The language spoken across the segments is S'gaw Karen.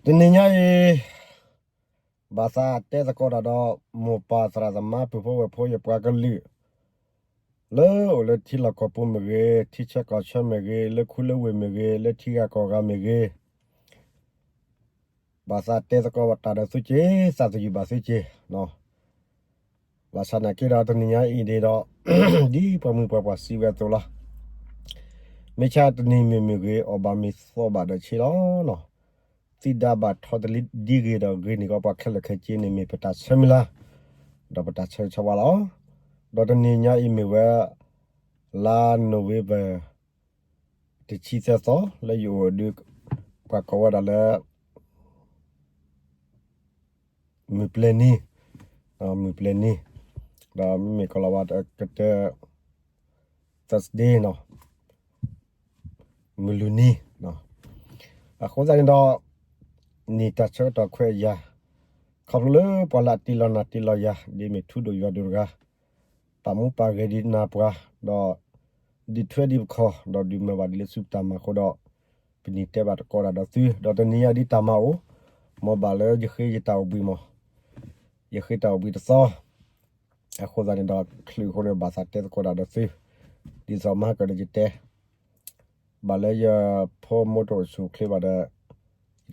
တနံၤညါအံၤ ဘၣ်သးတဲသကိးတၢ်ဒီး မိၢ်ပၢ်သရၣ်သမါ ပုၢ်ဖိဝဲၢ်ဖိ ယပှၤကလုာ် လၢအိၣ်လၢထံလီၢ်ကီၢ်ပူၤမ့ၢ်ဂ့ၤ, ထံဆၢကီၢ်ဆၢမ့ၢ်ဂ့ၤ, လၢခူလၢဝ့ၢ်မ့ၢ်ဂ့ၤ, လၢထံဂၤကီၢ်ဂၤမ့ၢ်ဂ့ၤ, ဘၣ်သးတဲသကိးတၢ်ဒီးသုက့ၤ, သးသယုၢ်ဘၣ်သုက့ၤ. ဘၣ်ဆၣ်နာ်က့ဒီး တနံၤညါအံၤန့ၣ်ဒီး ဒ်ပှၤမုၢ်ပှၤပှၢ်စံးဝဲအသိးလီၤ. မ့ၢ်ဆါတနံၤမ့ၢ်မ့ၢ်ဂ့ၤ, အီၣ်ဘၣ်မ့ၤသီဘၣ်ဒီးဆ့လီၤ. သံဒါဘၣ်ထီတလံဒ်ဂ့ၤဒီး ဂ့ၤန့ၢ်ကီးပှၤခဲလၢာ်ခဲဆ့န့ၣ် မ့ၢ်ပတၢ်ဆၢမုၢ်လၢ် ဒီးပတၢ်ဆၢဂ့ၤဆၢဝါလီၤ. ဒီးတနံၤညါအံၤမ့ၢ်ဝဲ လါနိၣ်ဝ့ဘၢၣ် တဆံသၢသီ လၢယအိၣ်ဒုး ပှၤကိးဝဲဒၣ်လၢ မုၢ်ပျဲၤနံၤ, မုၢ်ပျဲၤနံၤ, ဒီးမ့မ့ၢ်ကီးလီၤဝဲကတၢၢ် Thursday နီၤ, မုၢ်လွၢ်နံၤ. အဃိသတးန့ၣ်ဒီး နံၣ်တၢ်ဆၢကတီၢ်ခွဲးယာ်, ခီဖျိလၢပှၤလၢအတ့လီၤနၤတ့လီၤယၤ ဒ်မ့ၢ်ထူဒိၣ်ယွၤဒိၣ်တဂၤ ပာ်မူပာ်ဂဲၤဒံးနၤပှၤ, ဒီးဒုးထွဲဒံးပခီၣ် ဒီးဒုးမၤဘၣ်ဒ်လၢစုပတၢ်မၤအဃိဒီး ပနံၤတဲဘၣ်တကိးတၢ်ဒီးသု, ဒီးတနံၤညါဒ်တၢ်မၤအိၣ်, မ်ဘၣ်လၢယဃ့ယတၢ်အိၣ်ဘှံးမး, ယဃ့တၢ်အိၣ်ဘှံးတသီ, အဃိသတးန့ၣ်ဒီး ချုးအဃိန့ၣ် ဘၣ်သးတဲသကိးတၢ်ဒီးသု, ဒ်သိးမဟါကဒီးယတဲ ဘၣ်လၢယဖိမိၢ်တအိၣ်ဆူၣ်အိၣ်ချ့ဘၣ်ဒီး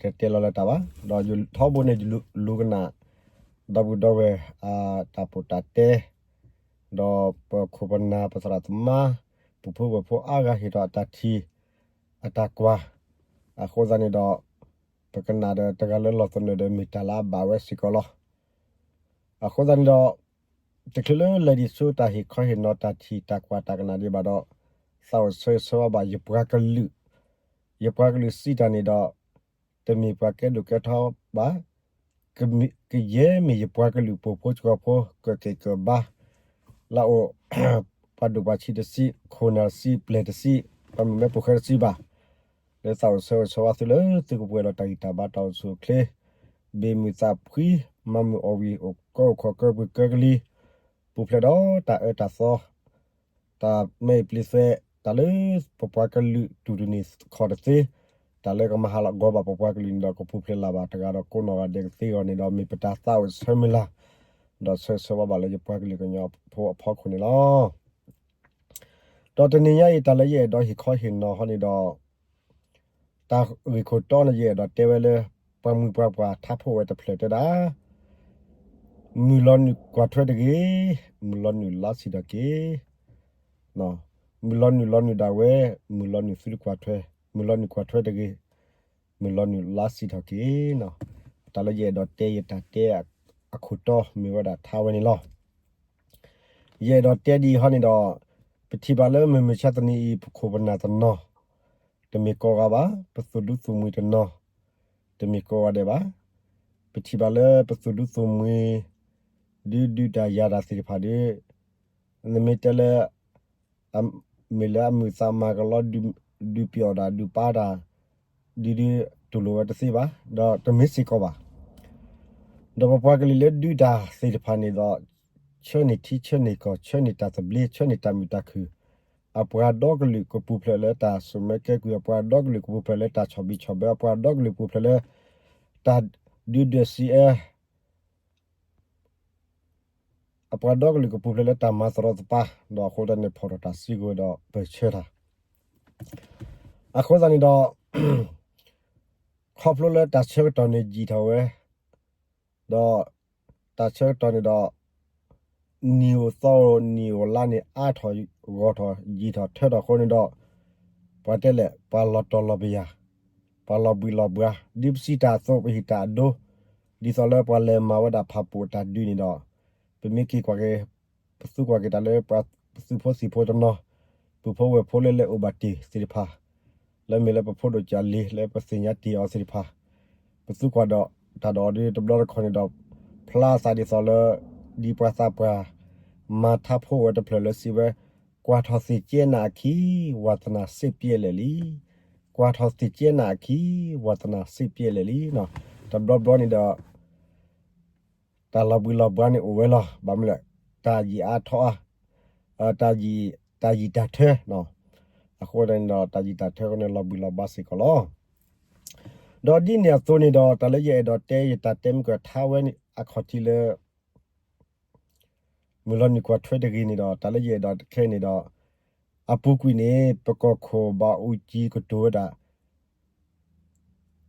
ယတတဲလီၤလၢတၢ်ဘၣ်, ဒီးယထီဘိန့ၣ် ယလူၤကနၣ် ဒီပုၢ်ဒီဝဲၢ်အတၢ်ပီးတၢ်တဲ, ဒီးပခိၣ်ပနၢ်ပသရၣ်သမါ ပဖိဝဲၢ်ဖိအါဂၤဟ့ၣ်ထီၣ်အတၢ်ထံၣ် အတၢ်ကွၢ်, အဃိသတးန့ၣ်ဒီး ပကနၣ်ဒီးတဂၤလၢလီၢ်သနၢၣ်ဒီးမ့ၢ်တၢ်လၢအဘၣ်ဝဲစ့ၢ်ကီးလီၤ. အဃိသတးန့ၣ်ဒီး တချုးလၢလဲၤဒံးဆူတၢ်ဟ့ၣ်ခီဟ့ၣ်နီၤ တၢ်ထံၣ်တၢ်ကွၢ်တၢ်ကနၣ်ဒံးဘၣ်ဒီး သးအိၣ်ဆၢဂ့ၤဆၢဝါဘၣ်ယပှၤကလုာ်, ယပှၤကလုာ်စံးတၢ်န့ၣ်ဒီး တမ့ၢ်ပှၤကဲဒိၣ်ကဲထီဘၣ်, ကယဲၢ်မ့ၢ်ယပှၤကလုာ်ပိာ်ဖိစှီၤဖိ ကက့ၢ်ကဘါ လၢအအိၣ် ပှၤဒိၣ်ပှၤဆံးတဆံး ခိၣ်နၢ်တဆံး ပျဲၢ်တဆံး ပှၤမုၣ်မဲပိာ်ဃဲတဆံးဘၣ်, လၢသးအိၣ်ဆၢဂ့ၤဆၢဝါသုလၢသုကပှဲၤဒီးတၢ်ဂံၢ်တၢ်ဘါတၢ်အိၣ်ဆူၣ်အိၣ်ချ့, ဘ့ၣ်မုၢ်သးဖှံ, မၤမုာ်အီၣ်ဝံၣ် အိၣ်ကၢအိၣ်ခီၣ်ကၢပှ့ၤကၢကလံၤ, ပူၤဖျဲးဒီးတၢ်အၢတၢ်သီ တၢ်မဲအံၤပျံၤသွဲး တၢ်လၢပပှၤကလုာ်တူၢ်တန့ၢ်ခီၣ်တသ့, တၢ်လၢကမၤဟးလီၤဂီၤဘၣ်ပပှၤကလုာ်န့ၣ်ဒီး ကပူၤဖျဲးလၢ်ဘၣ်တဂၤဒီးကိးနီၢ်ဂၤဒဲးကသ့အဂီၢ်န့ၣ်ဒီး မ့ၢ်ပတၢ်သးအိၣ်ဆၢမုၢ်လၢ်, ဒီးဆၢဂ့ၤဆၢဝါဘၣ်လၢယပှၤကလုာ်ကညီဖိအဖီခိၣ်န့ၣ်လီၤ. ဒီးတနံၤညါအံၤ တၢ်လၢယအဲၣ်ဒိးဟ့ၣ်ခီဟ့ၣ်နီၤဟီန့ၣ်ဒီး တၢ်ဂ့ၢ်ခိၣ်တီန့ၣ် ယအဲၣ်ဒိးတဲဝဲလၢ ပှၤမုၢ်ပှၤပှၢ်ထါဖှိၣ်ဝဲတဖျၢၣ်တဲဒၣ် မုၢ်လီၤနုာ်ကွၢ်ထွဲတဂ့ၤ, မုၢ်လီၤနုာ်လါစံၣ်ထီၣ်က့ၤ, မုၢ်လီၤနုာ်လီၤနုာ်ဒၣ်ဝဲ, မုၢ်လီၤနုာ်သုတကွၢ်ထွဲ, မုၢ်လီၤနုာ်ကွၢ်ထွဲတဂ့ၤ, မုၢ်လီၤနုာ်လါစံၣ်ထီၣ်က့ၤ. တၢ်လၢယအဲၣ်ဒိးတဲယတၢ်တဲအခိၣ်တီမ့ၢ်ဝဲဒၣ်ထါဝဲန့ၣ်လီၤ. ယအဲၣ်ဒိးတဲဒ်အံၤဟီန့ၣ်ဒီး ပထံၣ်ဘၣ်လၢမုၢ်မဆါတနံၤအံၤ ပခိၣ်ပနၢ်တနီၤ တမ့ၢ်ကိးဂၤဘၣ်, ပသူၣ်ဒူသူၣ်မှံၤတနီၤ တမ့ၢ်ကိးဂၤဒဲးဘၣ်. ပထံၣ်ဘၣ်လၢပသူၣ်ဒူသူၣ်မှံၤ ဒုးဒုးတၢ်ယၤတၢ်သ့ၣ်တဖၣ်ဒီး နမ့ၢ်တဲလၢ မ့ၢ်လၢအမုာ်သးမၤကလီ ဒုးပျီၣ်တၢ်ဒုးပာ်တၢ် ဒုးဒုးတူၢ်လိာ်ဝဲတသ့ဘၣ်, ဒီးတမ့ၢ်စ့ၢ်ကီးဘၣ်. ဒီးပပှၤကလုာ်လၢဒုးတၢ်သ့ၣ်တဖၣ်န့ၣ်ဒီး ဆၢန့ၢ်ထံဆၢန့ၢ်ကီၢ် ဆၢန့ၢ်တၢ်သဘျ့ ဆၢန့ၢ်တၢ်မုာ်တၢ်ခုၣ်, အပှၤဒီကလုာ်ကပူၤဖျဲးလၢတၢ်စိာ်မၢကဲကုၢ်, အပှၤဒီကလုာ်ကပူၤဖျဲးလၢတၢ်ဆီၣ်ဘံၣ်ဆီၣ်ဘၢ, အပှၤဒီကလုာ်ကပူၤဖျဲးလၢ တၢ်ဒုးဒွဲၣ်စံးအၢ အပှၤဒီကလုာ်ကပူၤဖျဲးလၢတၢ်မၤသရီသပၤ, ဒီးအဃိသတးန့ၣ် ဖီၣ်ထီၣ်တၢ်စုကဝဲၤဒီးပၢၢ်ဆၢတၢ်. အဃိသတးန့ၣ်ဒီး ခီဖျိလၢတၢ်ဆၢကတီၢ်န့ၣ်ယံာ်ထီၣ်ဝဲ, ဒီးတၢ်ဆၢကတီၢ်န့ၣ်ဒီး နံၣ်အိၣ်သီအိၣ်နံၣ်အိၣ်လါန့ၣ် အါထီၣ်ဂီၢ်ထီၣ် ယံာ်ထီၣ်ထၢထီၣ်အဃိန့ၣ်ဒီး ပှၤတဲလဲၣ် ပှၤလီၤတီၤလီၤပယၤ, ပှၤလီၤဘှံးလီၤဘှါ, ဒ်ပစံးတၢ်အသိး ပဟ့ၣ်တၢ်အဒိ, ဒ်သိးလၢပှၤလဲၤမၤဝဲဒၣ်ဖးပိာ်တၢ်ဒုးန့ၣ်ဒီး ပမ့ၢ်က့ၤကွၢ်က့ၤ ပသူကွၢ်က့ၤတၢ်လၢ ပသုးဖိသံၣ်ဖိတနီၤ, ပုၢ်ဖိဝဲၢ်ဖိလၢလဲၤအိၣ်ဘၣ်တ့ၢ်သ့ၣ်တဖၣ်, လၢမ့ၢ်လၢပဖိဒိၣ်ကၢ်လံၤ လၢပသ့ၣ်ညါတ့ၢ်အီၤသ့ၣ်တဖၣ်, ပသူကွၢ်ဒီးတၢ်ဒီးအီၤဒ်တဘျီတခီၣ်န့ၣ်ဒီး ဖျါသးဒ်သိးလၢ ဒ်ပှၤသးပှၢ် မၤထါဖှိၣ်ဝဲတဖျၢၣ်လၢစံးဝဲ, ကွၢ်ထီၣ်သ့ၣ်ကဲနၤအခံ, ဝၢ်သနၢ်စ့ပျဲလဲၣ်လံ, ကွၢ်ထီၣ်သ့ၣ်ကဲနၤအခံ, ဝၢ်သနၢ်စ့ပျဲလဲၣ်လံ. တဘျီဘျီန့ၣ်ဒီး တၢ်လီၤဘှံးလီၤဘှါန့ၣ်အိၣ်ဝဲလီၤ. ဘၣ်မနုၤလဲၣ်, တၢ်ယံာ်အါထီၣ်အါ, တၢ်ယံာ်တၢ်ယံာ်တၢ်ထၢ, အဃိန့ၣ်ဒီး တၢ်ယံာ်တၢ်ထၢအဃိန့ၣ် လီၤဘှံးလီၤဘှါစ့ၢ်ကီးလီၤ. ဒီးဒ်န့ၣ်အသိးန့ၣ်ဒီး တၢ်လၢယအဲၣ်ဒိးတဲ ယတၢ်တဲမုၢ်ကထါဝဲအခီၣ်ထံးလၢ မုၢ်လီၤနုာ်ကွၢ်ထွဲတဂ့ၤန့ၣ်ဒီး တၢ်လၢယအဲၣ်ဒိးခဲအံၤန့ၣ်ဒီး အပူၤကွံာ်န့ၣ် ပကီၢ်ခိၣ်ဘၣ်အူကၠံကတိၤဝဲဒၣ်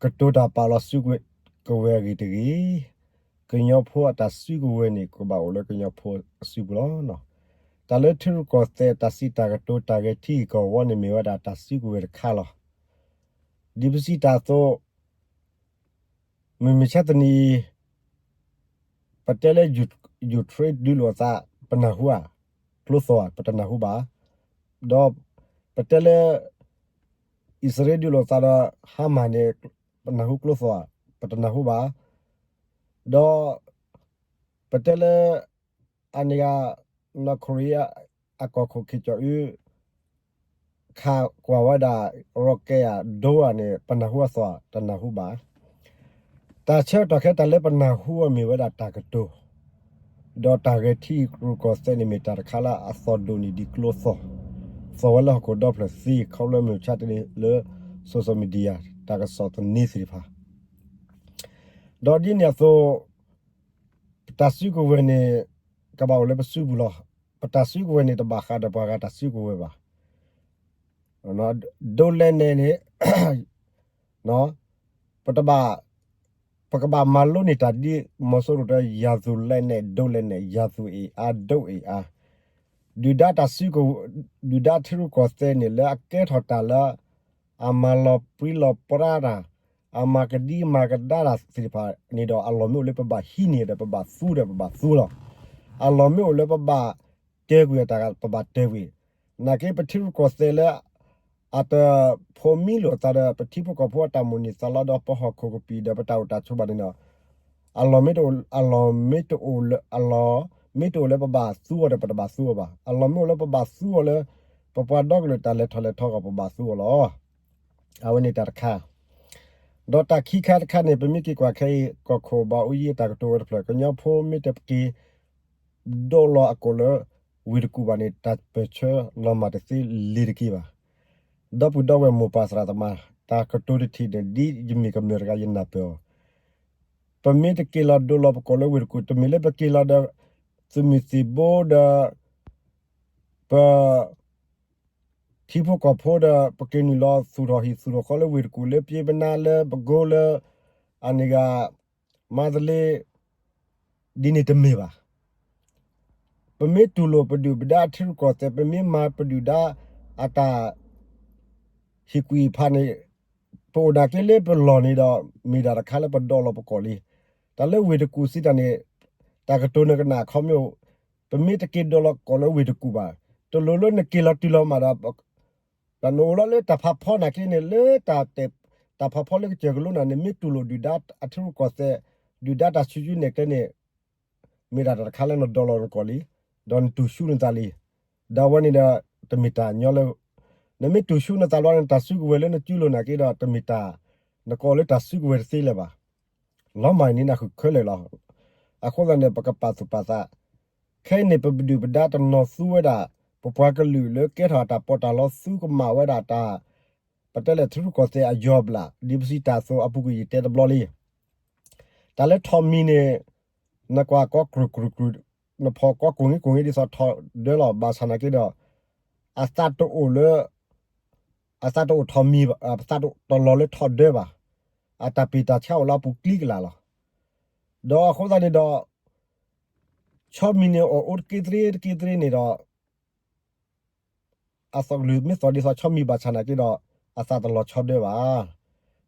ကတိၤတၢ်ပာ်လီၤစုကဝဲၤအဂ့ၢ်တဂ့ၤ, ကညီဖိအတၢ်စုကဝဲၤန့ၣ် ကဘၣ်အိၣ်လၢကညီဖိအစုပူၤလီၤ. တၢ်လၢထံရူၢ်ကီၢ်သဲးတၢ်စံးတၢ်ကတိၤတၢ်ဂဲၤထံဂ့ၢ်ကီၢ်ဝီန့ၣ် မ့ၢ်ဝဲဒၣ်တၢ်စုကဝဲၤတခါလီၤ. ဒ်ပစံးတၢ်အသိး မုၢ်မဆါတနံၤအံၤ ပတဲလၢ ယူၤခရ့ဒုးလိာ်အသး ပနၢ်ဟူဧါ, ကျိသီၣ်ဧါ ပတနၢ်ဟူဘၣ်. ဒီးပတဲလၢ အံၣ်စရ့လးဒုးလိာ်သးဒီး ဟါမၢ်န့ၣ် ပနၢ်ဟူကျိသီၣ်ဧါ, ပတနၢ်ဟူဘၣ်. ဒီး ပတဲလၢ အန့ၣ်ဂၤ နီၢ်ခိရံယါ အကီၢ်ခိၣ် ကၠီၤအူ ခးကွၢ်ဝဲဒၣ် rocket ဧါ drone ဧါန့ၣ် ပနၢ်ဟူအသီၣ် တနၢ်ဟူဘၣ်. တၢ်ဆၢကတီၢ်ခဲအံၤ တၢ်လၢပနၢ်ဟူအီၤမ့ၢ်ဝဲဒၣ်တၢ်ကတိၤ, ဒီးတၢ်ဂဲၤထံရူၢ်ကီၢ်သဲးန့ၣ် မ့ၢ်တၢ်တခါလၢအသီၣ်ဒိၣ်န့ၢ်ဒံးကျိသီၣ်, သီၣ်ဝဲလၢဟီၣ်ခိၣ်ဒီဖျၢၣ်သ့ ခီဖျိမုၢ်မဆါတနံၤလၢ social media တၢ်ကစီၣ်သန့သ့ၣ်တဖၣ် ဒီးဒ်န့ၣ်အသိး ပတၢ်စုကဝဲၤန့ၣ် ကဘၣ်အိၣ်လၢပစုပူၤလီၤ. ပတၢ်စုကဝဲၤန့ၣ် တဘၣ်ဃးဒီးပှၤဂၤတၢ်စုကဝဲၤဘၣ်. ဒိးလဲၣ်နဲၣ်န့ၣ် ပတဘၣ် ပကဘၣ်မၤလိန့ၢ်တၢ်ဒ် မီၤစိရိၤတဲ ရာဇဝင်လက်နက် ဒိးလဲၣ်နဲၣ် ရာဇဝင်အင်အား ဒိးအင်အား ဒုၣ်ဒါတၢ်စုကဝဲၤ ဒုၣ်ဒါထံရူၢ်ကီၢ်သဲးန့ၣ် လၢအကဲထီၣ်တၢ်လၢ အမၤလီၤပြံလီၤပြါတၢ် အမၤကဒံမၤကဒါတၢ်သ့ၣ်တဖၣ်န့ၣ်ဒီး အလီၢ်မ့ၢ်အိၣ်လၢပဘၣ်ဟံးန့ၢ်ဒီး ပဘၣ်သူဒီးပဘၣ်သူလီၤ. အလီၢ်မ့ၢ်အိၣ်လၢပဘၣ်တၢၤကွံာ်အတၢ် ပဘၣ်တၢၤကွံာ်. နာ်က့ ပထံရူၢ်ကီၢ်သဲးလၢ အတဖိးမံလိာ်သးဒီး ပထံဖိကီၢ်ဖိအတၢ်မိၣ်န့ၢ်သးလီဒီး ပဟီၣ်ခိၣ်ကပံာ်ဒီး ပတၢ်အိၣ်တၢ်ဆိးဘၣ်န့ၣ်ဒီး အလီၢ်မ့ၢ်တအိၣ် အလီၢ်မ့ၢ်တအိၣ်လၢ အလီၢ်မ့ၢ်တအိၣ်လၢပဘၣ်သူအီၤဒီး ပတဘၣ်သူအီၤဘၣ်. အလီၢ်မ့ၢ်အိၣ်လၢပဘၣ်သူအီၤလၢ ပပှၤဒီကလုာ်တၢ်လဲၤထီၣ်လဲၤထီအဂီၢ် ပဘၣ်သူအီၤလီၤ. အဝဲန့ၣ်တၢ်တခါ ဒီးတၢ်ခံခါတခါန့ၣ် ပမ့ၢ်က့ၤကွၢ်ခဲအံၤ ကီၢ်ခိၣ်ဘၣ်အူကၠံအတၢ်ကတိၤဝဲတဖျၢၣ် ကညီဖိမ့ၢ်တက့ၤ ဒိးလီၤအကိာ်လၢ ဝ့ၢ်တကူၣ်ဘၣ်န့ၣ် တၢ်ပၢၢ်ဆၢလီၤမၢ်တသ့လ့ၤတက့ၢ်ဘၣ်. ဒီပုၢ်ဒီဝဲၢ်မိၢ်ပၢ်သရၣ်သမါ တၢ်ကတိၤတထံၣ်န့ၣ် ဒ်ယမ့ၢ်ကမျၢၢ်တဂၤယနၢ်ပၢၢ်အီၤ, ပမ့ၢ်တက့ၤလီၤဒိးလီၤပကိာ်လၢဝ့ၢ်တကူၣ် တမ့ၢ်လၢပက့ၤလီၤဒီး သုးမုၢ်သံၣ်ဘိဒီး ပ ထံဖိကီၢ်ဖိဒီး ပက့ၤနုာ်လီၤသူၣ်ထီၣ်ဟံၣ်သူၣ်ထီၣ်ဃီလၢဝ့ၢ်တကူၣ်လၢ ပျ့ပနါလၢပကိလၢ အန့ၣ်ဂၤ မါသလ့ ဒ်န့ၣ်တမ့ၢ်ဘၣ်. ပမ့ၢ်တူၢ်လိာ်ပဒုၣ်ပဒါအထံရူၢ်ကီၢ်သဲး ပမ့ၢ်မၤပဒုၣ်ဒါအတၢ် ဟ့ၣ်ကူၣ်ဟ့ၣ်ဖးန့ၣ် ပအိၣ်ဒၣ်က့ၤလၢပလီၢ်န့ၣ်ဒီး မ့ၢ်ဒၣ်တခါလၢပဒိးလီၤပကိာ်လံ. တၢ်လၢဝ့ၢ်တကူၣ်စံးတၢ်န့ၣ် တၢ်ကတိၤနကနၣ်အခီပညီ ပမ့ၢ်တက့ၤဒိးလီၤကိာ်လၢဝ့ၢ်တကူၣ်ဘၣ်, တလိၣ်လၢနက့ၤလီၤတုၤလီၤမးဒီး ဒီးနအိၣ်လီၤလၢတၢ်ဖးဖီနာ်က့န့ၣ် လၢတၢ်ဖးဖီလၢကစၢၢ်ကလိနၤန့ၣ် မ့ၢ်တူၢ်လိာ်ဒုၣ်ဒါအထံရူၢ်ကီၢ်သဲး ဒုၣ်ဒါတၢ်ဆူၣ်ဆူၣ်နဲၣ်ကျဲန့ၣ် မ့ၢ်ဒၣ်တၢ်တခါလၢနဒိးလီၤနကိာ်လံ, ဒီးနတူၢ်ဆူၣ်နသးလံ. ဒီးအဝဲန့ၣ်ဒီး တမ့ၢ်တၢ်ညီလၢ နမ့ၢ်တူၢ်ဆူၣ်နသးလီၤန့ၣ် တၢ်စုကဝဲၤလၢနစုလိၤနာ်က့ဒီး တမ့ၢ်တၢ် နကိးလၢတၢ်စုကဝဲၤတသ့လၢၤဘၣ်. လီၤမၢ်န့ၢ်နဃုာ်ခဲလၢာ်လီၤ. အဃိသတးန့ၣ် ပကပာ်သူၣ်ပာ်သး ခဲအံၤန့ၣ် ပဒုၣ်ပဒါတနီၤသူဝဲဒၣ် ပပှၤကလုာ်လၢကဲထီၣ်တၢ်ပီးတၢ်လီသူကမၣ်ဝဲဒၣ်တၢ် ပတဲလဲၣ်ထံရူၢ်ကီၢ်သဲးအယီၤဘျၣ် ဒ်ပစံးတၢ်အသိးအပူၤကွံာ်ယတဲတဘျီလံ. တၢ်လၢထိးမံၤန့ၣ် နကွၢ်ကီကရုၢ်ကရုၢ်ကရုၢ် နဖီၣ်ကီကိၢ်ဂ့ၤကိၢ်ဂ့ၤဒ်သိးထိးဒၢလီၤ ဘၣ်ဆၣ်နာ်က့ဒီး အသးတအိၣ်လၢ အသးတအိၣ်ထိးမံၤဘၣ် အသးတလီၤလၢထိးဒၢဘၣ်. အတၢ်ပ့ၢ်တၢ်ဆါအိၣ်လၢအပူၤကျံကလာ်လီၤ. ဒီးအဃိသတးန့ၣ်ဒီး ဆီမံၤန့ၣ်အီၣ်အိၣ်တက့ၢ်သရ့တက့ၢ်သရ့န့ၣ်ဒီး အသီၣ်ကလုၢ်မ့ၢ်သီၣ်ဒ်သိးဆီမံၤဘၣ်ဆၣ်နာ်က့ဒီး အသးတလီၤဆီဒၢဘၣ်.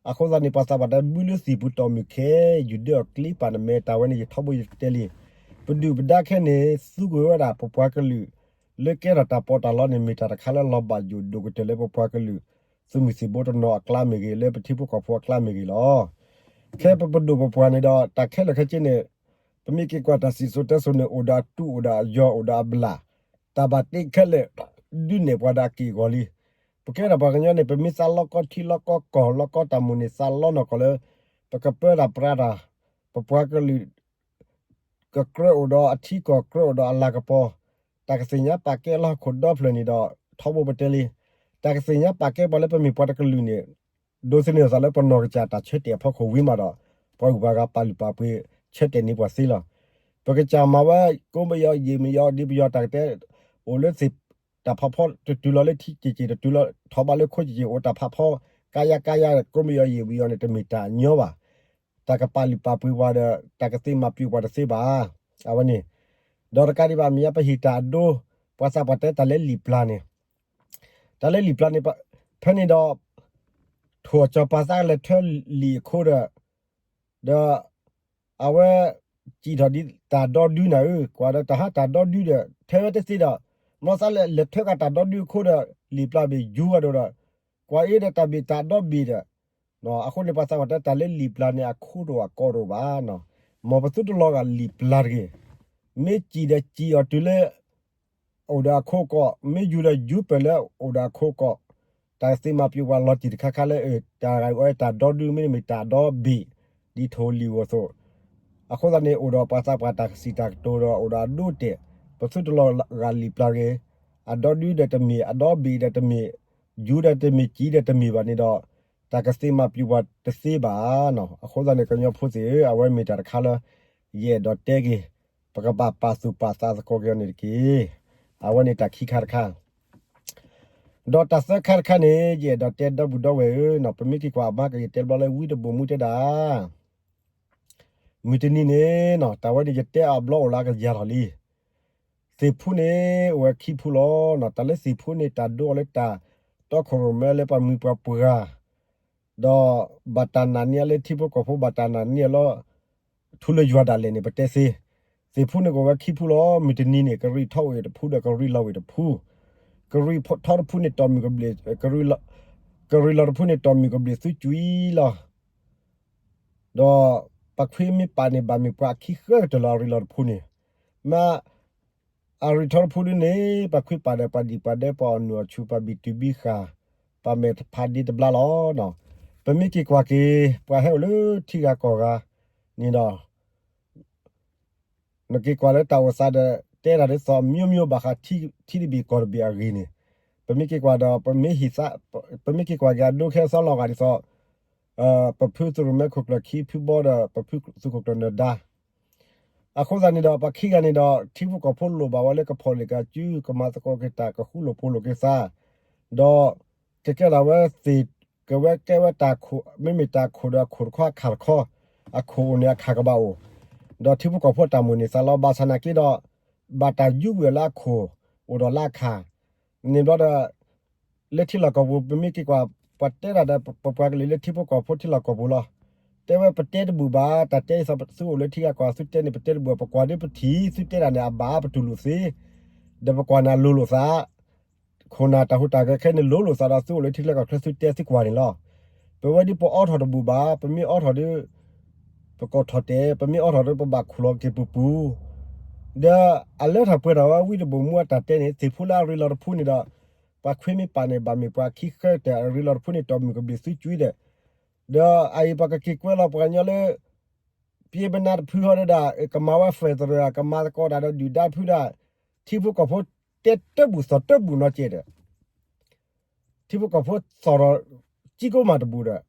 အဃိသတးန့ၣ် ပှၤသးပှၢ်တဲဘုလၢသံၣ်ပူၤတီၢ်မုၢ်ခဲ ယူၤဒၢအီၤကျ့ပာ်နမဲာ် တၢ်ဝဲန့ၣ် ယထီဘိယတဲလံ. ပဒုၣ်ပဒါခဲန့ၣ် သူကွံာ်ဝဲဒၣ်ပပှၤကလုာ် လၢကဲထီၣ်တၢ်ပီးတၢ်လီန့ၣ် မ့ၢ်တၢ်တခါလၢလီၤဘၣ်ယိၣ်ဒိၣ်ကတၢၢ်လၢပပှၤကလုာ် သုးမုၢ်သံၣ်ဘိတနီၤအကျါမ့ၢ်ဂ့ၤ လၢပထံဖိကီၢ်ဖိအကျါမ့ၢ်ဂ့ၤလီၤ. ခဲပပဒိၣ်ပပှၢ်န့ၣ်ဒီး တၢ်ခဲလၢာ်ခဲဆ့န့ၣ် ပမ့ၢ်က့ၤကွၢ်တၢ်စံၣ်စိၤတဲစိၤန့ၣ် အိၣ်ဒီးအတူၢ်အိၣ်ဒီးအယီၤအိၣ်ဒီးအဘျၣ် တၢ်ဘၣ်တ့ခဲလၢာ် ဒုးနဲၣ်ပှၤဒီးအက့ၢ်အဂီၤလံ. ပကဲထီၣ်ပှၤကညီန့ၣ် ပမ့ၢ်သးလီကီထံလီကီကီၢ်လီကီတၢ်မိၣ်န့ၢ်သးလီနီၢ်ကီၢ်လၢ ပကပၢတၢ်ပြးတၢ် ပပှၤကလုာ် ကကြၢးအိၣ်ဒီးအထံကီၢ် ကြၢးအိၣ်ဒီးအလၤကပီၤ တၢ်ကသ့ၣ်ညါပာ်ကဲလၢဟီၣ်ခိၣ်ဒီဖျၢၣ်န့ၣ်ဒီး ထီဘိပတဲလံ. တၢ်ကသ့ၣ်ညါပာ်ကဲပှၤလၢပမ့ၢ်ပှၤတကလုာ်န့ၣ် ဒိးသန့ၤသးလၢပနီၢ်ကစၢ်တၢ်ဆၢတဲာ်အဖီခိၣ်ဝံၤမးဒီး ပှၤဂုၤပှၤဂၤပာ်လုၢ်ပာ်ပှ့ၤဆၢတဲာ်န့ၢ်ပှၤသ့လီၤ. ပကစၢ်မၤဝဲ ကိးမယီၤယံာ်မယီၤဒ်ပယီၤတၢ်ကတဲ အိၣ်လၢသ့ၣ်တၢ်ဖးဖီတတုၤလီၤလၢထံက့ၤက့ၤ တတုၤလီၤထီၣ်ဘးလၢခိက့ၤက့ၤ အိၣ်တၢ်ဖးဖီ ကါယါကါယါ ကိးမယီၤယံာ်မယီၤန့ၣ် တမ့ၢ်တၢ်ညီဘၣ်. တၢ်ကပာ်လုၢ်ပာ်ပှ့ၤပှၤဒီး တၢ်ကသ့မၤပျံၤပှၤတသ့ဘၣ်. အဝဲန့ၣ် ဒီးတကးဒံးဘၣ် မ့ၢ်ညါပဟ့ၣ်တၢ်အဒိ ပှၤသးပှၢ်တဲတၢ်လၢလံာ်ပျၢ်န့ၣ် တၢ်လၢလံာ်ပျၢ်န့ၣ် ဖဲန့ၣ်ဒီး ထိၣ်စီၤပၤသးကလဲၤထၢလံာ်အခိၣ်ဒီး ဒီး အဝဲ စံၣ်ထီၣ်ဒ်တၢ်ဒီဒုနၤဧၢ, ကွၢ်ဒီးတၢ်ဟးတၢ်ဒီဒုဒီး ထဲဝဲတသ့ဒီး မ်သးလဲၤလဲၤထၢက့ၤတၢ်ဒီဒုအခိၣ်ဒီး လံာ်ပျၢ်ဘ့ၣ်ယူၤအဒိဒီး ကွၢ်အ့ဒီးတၢ်ဘ့ၣ်တၢ်ဒီဘ့ၣ်ဒီး အဃိန့ၣ် ပှၤသးပှၢ်တဲတၢ်လၢလံာ်ပျၢ်န့ၣ် အခိၣ်တအိၣ်အကီတအိၣ်ဘၣ်. မ်ပသုတလီၤဂာ်လံာ်ပျၢ်တဂ့ၤ. မ့ၢ်စံၣ်ဒီးစံၣ်အီၤတုၤလၢ အိၣ်ဒီးအခိၣ်ကီး, မ့ၢ်ယူၤဒီးယူၤပၢၢ်လၢအိၣ်ဒီးအခိၣ်ကီး, တၢ်သ့မၤပျံၤပှၤလီၤတံၢ်တခါခါလၢ တၢ်ဂၤအံၤအိၣ်တၢ်ဒီဒု မ့တမ့ၢ်တၢ်ဒီဘ့ၣ် ဒ်ထိၣ်လံာ်ဧိၤအသိး, အဃိသတးန့ၣ် အိၣ်ဒီးပှၤသးပှၢ်တၢ်ကစံးတၢ်ကတိၤဒီး အိၣ်ဒီးအဒိအတဲာ်, ပသုတလီၤဂာ်လံာ်ပျၢ်တဂ့ၤ. အဒီဒုဒီးတမ့ၢ်, အဒီဘ့ၣ်ဒီးတမ့ၢ်, ယူၤဒီးတမ့ၢ်, စံၣ်ဒီးတမ့ၢ်ဘၣ်န့ၣ်ဒီး တၢ်ကသ့မၤပျံၤပှၤတသ့ဘၣ်. အဃိသတးန့ၣ် ကညီဖိသ့ၣ်ဧၢ, အဝဲမ့ၢ်တၢ်တခါလၢ ယအဲၣ်ဒိးတဲက့ၤ, ပကဘၣ်ပာ်သူၣ်ပာ်သးသကိးက့ၤအီၤန့ၣ်တက့ၢ်. အဝဲန့ၣ်တၢ်ခံခါတခါ ဒီးတၢ်သၢခါတခါန့ၣ် ယအဲၣ်ဒိးတဲဒီပုၢ်ဒီဝဲၢ်ဧၢ, ပမ့ၢ်က့ၤကွၢ်အမါကယတဲဘျီလၢဝံတဘိၣ်မူတဲဒၣ် မုၢ်တနံၤန့ၣ် တၢ်ဝဲန့ၣ်ယတဲအဘျီအိၣ်လၢကယၤထီၣ်လံ. သ့ၣ်ဖူန့ၣ် အိၣ်ဝဲခံဖူလီၤ. တၢ်လၢသ့ၣ်ဖူန့ၣ် တၢ်ဒိအီၤလၢတၢ်တီခိၣ်ရိၣ်မဲလၢပှၤမုၢ်ပှၤပှၢ် ဒီးဘၣ်တၢ်နာ်န့ၢ်အီၤလၢထံဖိကီၢ်ဖိ ဘၣ်တၢ်နာ်န့ၢ်အီၤလၢ ထူလၢယွၤဒၣ်လဲာ်န့ၣ် ပတဲသ့. သ့ၣ်ဖူန့ၣ်ကအိၣ်ဝဲခံဖူလီၤ. မုၢ်တနံၤန့ၣ် ကရံၣ်ထီၣ်အိၣ်ဝဲတဖူဒီး ကရံၣ်လီၤဝဲတဖူ, ကရံၣ်ထီၣ်တဖူန့ၣ် တီၢ်မုၢ်ကဘျံး, ကရံၣ်လီၤတဖူန့ၣ် တီၢ်မုၢ်ကဘျံးသုကွံာ်လီၤ. ဒီးပှၤခွ့မ့ၢ်ပာ်န့ၣ် ဘၣ်မ့ၢ်ပှၤအခံဃၢကတၢၢ်လီၤ အရံၣ်လီၤတဖူန့ၣ်. မ့ၢ် အရံၣ်ထီၣ်တဖူဒ်န့ၣ် ပှၤခွ့ပာ်ဒီးပှၤဒံၣ်ပှၤဒဲ ပှၤအီၣ်နုၢ်အီၣ်ဆူၣ် ပှၤဘံၣ်တုၤဘံၣ်ဃာ် ပှၤမဲာ်ဖးဒ့တဘျါလီၤ. ပမ့ၢ်က့ၤကွၢ်က့ၤ ပှၤဟဲအိၣ်လၢထံဂၤကီၢ်ဂၤန့ၣ်ဒီး နက့ၤကွၢ်လၢတၢ်အိၣ်သးဒီး တဲတၢ်ဒ်သိး မျိုးမျိုး ဘၣ်ဃးထံတဘ့ၣ်ကီၢ်တဘ့ၣ်အဂ့ၢ်န့ၣ်, ပမ့ၢ်က့ၤကွၢ်ဒီး ပမ့ၢ်ဟ့ၣ်သး, ပမ့ၢ်က့ၤကွၢ်က့ၤအဒိခဲအံၤသီလီၤဂာ်ဒ်သိး ပဖုသုးရိၣ်မဲခိၣ်ကျၢၢ်ခံဖုဘီဒီး ပဖုသုးခိၣ်ကျၢၢ်နၢၤဒါ အဃိသတးန့ၣ်ဒီး ပှၤခံဂၤန့ၣ်ဒီး ထံဖိကီၢ်ဖိလိၣ်ဘၣ်ဝဲလၢကဖီၣ်လိာ်က့ၤအစု ကမၤသကိးက့ၤတၢ် ကဃူလိာ်ဖိးလိာ်က့ၤသး, ဒီးကကဲထီၣ်ဝဲသ့ၣ်, ကဝဲကဲဝဲတၢ်ခိၣ်, မ့မ့ၢ်တၢ်ခိၣ်ဒီးအခိၣ်တခီအခၣ်တခီ, အခိၣ်အိၣ်န့ၣ်အခၣ်ကဘၣ်အိၣ်, ဒီးထံဖိကီၢ်ဖိတၢ်မိၣ်န့ၢ်သးလီၤ. ဘၣ်ဆၣ်နာ်က့ဒီး ဘၣ်တၢ်ယူးဝံၤအီၤလၢအခိၣ်အိၣ်ဒီးလၢအခၣ်န့ၣ်ဘျီဒီး လၢထံလီၢ်ကီၢ်ပူၤ ပမ့ၢ်က့ၤကွၢ် ပှၤတဲတၢ်ဒီး ပပှၤကလုာ်လၢထံဖိကီၢ်ဖိထံလီၢ်ကီၢ်ပူၤလီၤ. တဲဝဲပတဲတဘူၣ်ဘၣ်, တၢ်တဲအံၤသုအိၣ်လၢထံဂၤကီၢ်ဂၤ သုတဲန့ၣ် ပတဲတဘူၣ်ဘၣ်, ပကွၢ်ဒီးပထံၣ် သုတဲတၢ်န့ၣ် အဘၣ်ပတူၢ်လိာ်သ့, ဒီးပကွၢ်န့ၣ်လိၤလိာ်သး, ခိၣ်နၢ်တၢ်ဟူးတၢ်ဂဲၤခဲန့ၣ်လိၤလိာ်သးဒီး သုအိၣ်လၢထံချၢကီၢ်ချၢ သုတဲသုကွၢ်န့ၣ်လီၤ. ပဝဲဒ်ပအီထီၣ်တဘူၣ်ဘၣ်, ပမ့ၢ်အီထီၣ်ဒီး ပကိးထီၣ်တဲာ်, ပမ့ၢ်အီထီၣ်ဒီးပဘၣ်ခိၣ်လီၤက့ၤပူၤပူၤ, ဒီးအလၢထီၣ်ပှဲၤထီၣ်ဝဲဝံတဘိၣ်မူအတၢ်တဲန့ၣ် သ့ၣ်ဖိလၢအရ့လီၤတဖုန့ၣ်ဒီး ပှၤခွ့မ့ၢ်ပာ်န့ၣ် ဘၣ်မ့ၢ်ပှၤခံဃၢကတၢၢ် အရ့လီၤတဖုန့ၣ် တီၢ်မုၢ်ကဘျံးသုကွံာ်ဒီး, ဒီးအအံၤပှၤကက့ၤကွဲလီၤပှၤကညီလၢ ပျ့ပနါတဖုဟီဒီးဒၣ် ကမၤဝဲ federal ကမၤသကိးတၢ်ဒီးဒုၣ်ဒါတဖုဒၣ်, ထံဖိကီၢ်ဖိတဲတဘူၣ်သီၣ်တဘူၣ်နီတကဲးဒီး ထံဖိကီၢ်ဖိသီၣ်ထီၣ်ကံကိးမးတဘူၣ်ဒီး,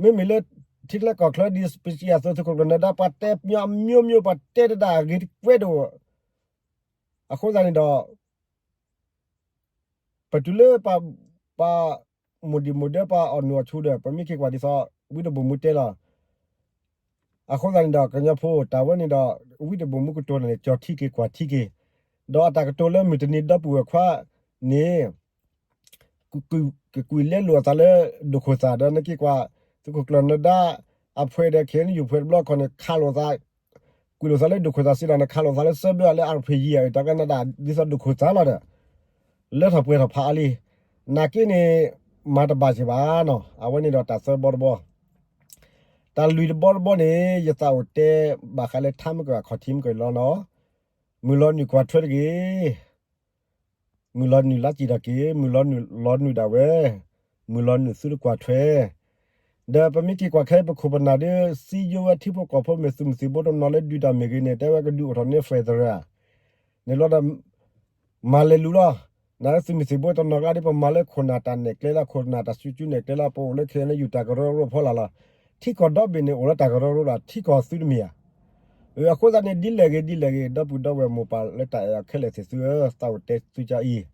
မ့မ့ၢ်လၢထံချၢကီၢ်ချၢ ဒ်ပစံးအသိး သုးခိၣ်ကျၢၢ်နၢၤဒါ ပှၤတဲပညီ မျိုးမျိုး ပှၤတဲတဒၣ်အဂ့ၤတကွဲးဒီး, အဃိသတးန့ၣ်ဒီး ပတုၤလၢပှၤ မိၢ်ဒံၣ်မိၢ်ဒဲ ပှၤအီၣ်နုၢ်အီၣ်ဆူၣ်ဒီး ပမ့ၢ်က့ၤကွၢ်ဒ်သိး ဝံတဘိၣ်မူတဲလီၤ. အဃိသတးန့ၣ်ဒီး ကညီဖိ တၢ်ဝဲန့ၣ်ဒီး ဝံတဘိၣ်မူကတိၤတၢ်န့ၣ် ကၠီထံက့ၤကွၢ်ထံက့ၤ, ဒီးအတၢ်ကတိၤလၢမုၢ်တနံၤဒီပုၢ်ဝဲၢ်ခွါန့ၣ် ကကွံာ်လဲလိာ်အသးလၢဒိၣ်ခိၣ်သၣ်ဒီး နက့ၤကွၢ် သုးခိၣ်ကျၢၢ်နၢၤဒါ အဖှဲးဒီး ခ့ၣ်အဲၣ်ယူၣ် ဖှဲးတဘျီခီန့ၣ် ခးလိာ်သး ကွံာ်လိာ်သးလၢဒိၣ်ခိၣ်သၣ်စံးဒီး နခးလိာ်သးလၢ စၢဘၢၣ် လၢ RPG အတၢ်ကနၣ်ဒၣ် ဒ်သိးဒိၣ်ခိၣ်သၣ်လီၤဒီး လၢထီၣ်ပှဲၤထီၣ်ဖးအါလံ. နာ်က့န့ၣ် မၤတဘၣ်က့ၤဘၣ်နီၤ, အဝဲန့ၣ်ဒီးတၢ်သၢဘီတဘီ, တၢ်လွံၢ်တဘီတဘီန့ၣ် ယသးအိၣ်တဲဘၣ်ဃးလၢထါမ့ၢ်ကအခီၣ်ထံးမ့ၢ်ကလီၤနီၤ, မုၢ်လီၤနုာ်ကွၢ်ထွဲတဂ့ၤ မုၢ်လီၤနုာ်လါစံာ်ထီၣ်က့ၤ, မုၢ်လီၤနုာ်လီၤနုာ်ဒၣ်ဝဲ, မုၢ်လီၤနုာ်သုတကွၢ်ထွဲ, ဒီးပမ့ၢ်က့ၤကွၢ်ခဲအံၤ ပခိၣ်ပနၢ်ဒီး စံယိဝဲထံဖိကီၢ်ဖိမ့ၢ်သုးမုၢ်သံၣ်ဘိတနီၤလၢဒုးတၢ်မ့ၢ်ဂ့ၤန့ၣ် တဲဝဲကဒုးအိၣ်ထီၣ်န့ၢ် federal န့ၣ်လီၤဒီး မၤလဲၤလူၤလီၤ. နသုးမုၢ်သံၣ်ဘိတနီၤကျါဒ်ပမၤလၢခိၣ်နၢ်တၢ်နဲၣ်ကျဲလီၤ, ခိၣ်နၢ်တၢ်စုကၠူနဲၣ်ကျဲလီၤ, ပအိၣ်လၢ ခဲအံၤယူၤ တၢ်ကရၢကရိဖီလာ်လီၤ. ထံကီၢ်ဒီဘ့ၣ်န့ၣ်အိၣ်လၢတၢ်ကရၢကရိဒီး ထံကီၢ်သုတမ့ၢ်ဧါ. အဃိသတးန့ၣ် ဒ်လဲၣ်ဂ့ၤဒ်လဲၣ်ဂ့ၤ ဒီပုၢ်ဒီဝဲၢ်မိၢ်ပၢ်လၢတၢ်အဲၣ်အီၤခဲလၢာ်သ့ၣ်သုဧၢ, သးအိၣ်တဲသုကအံၤ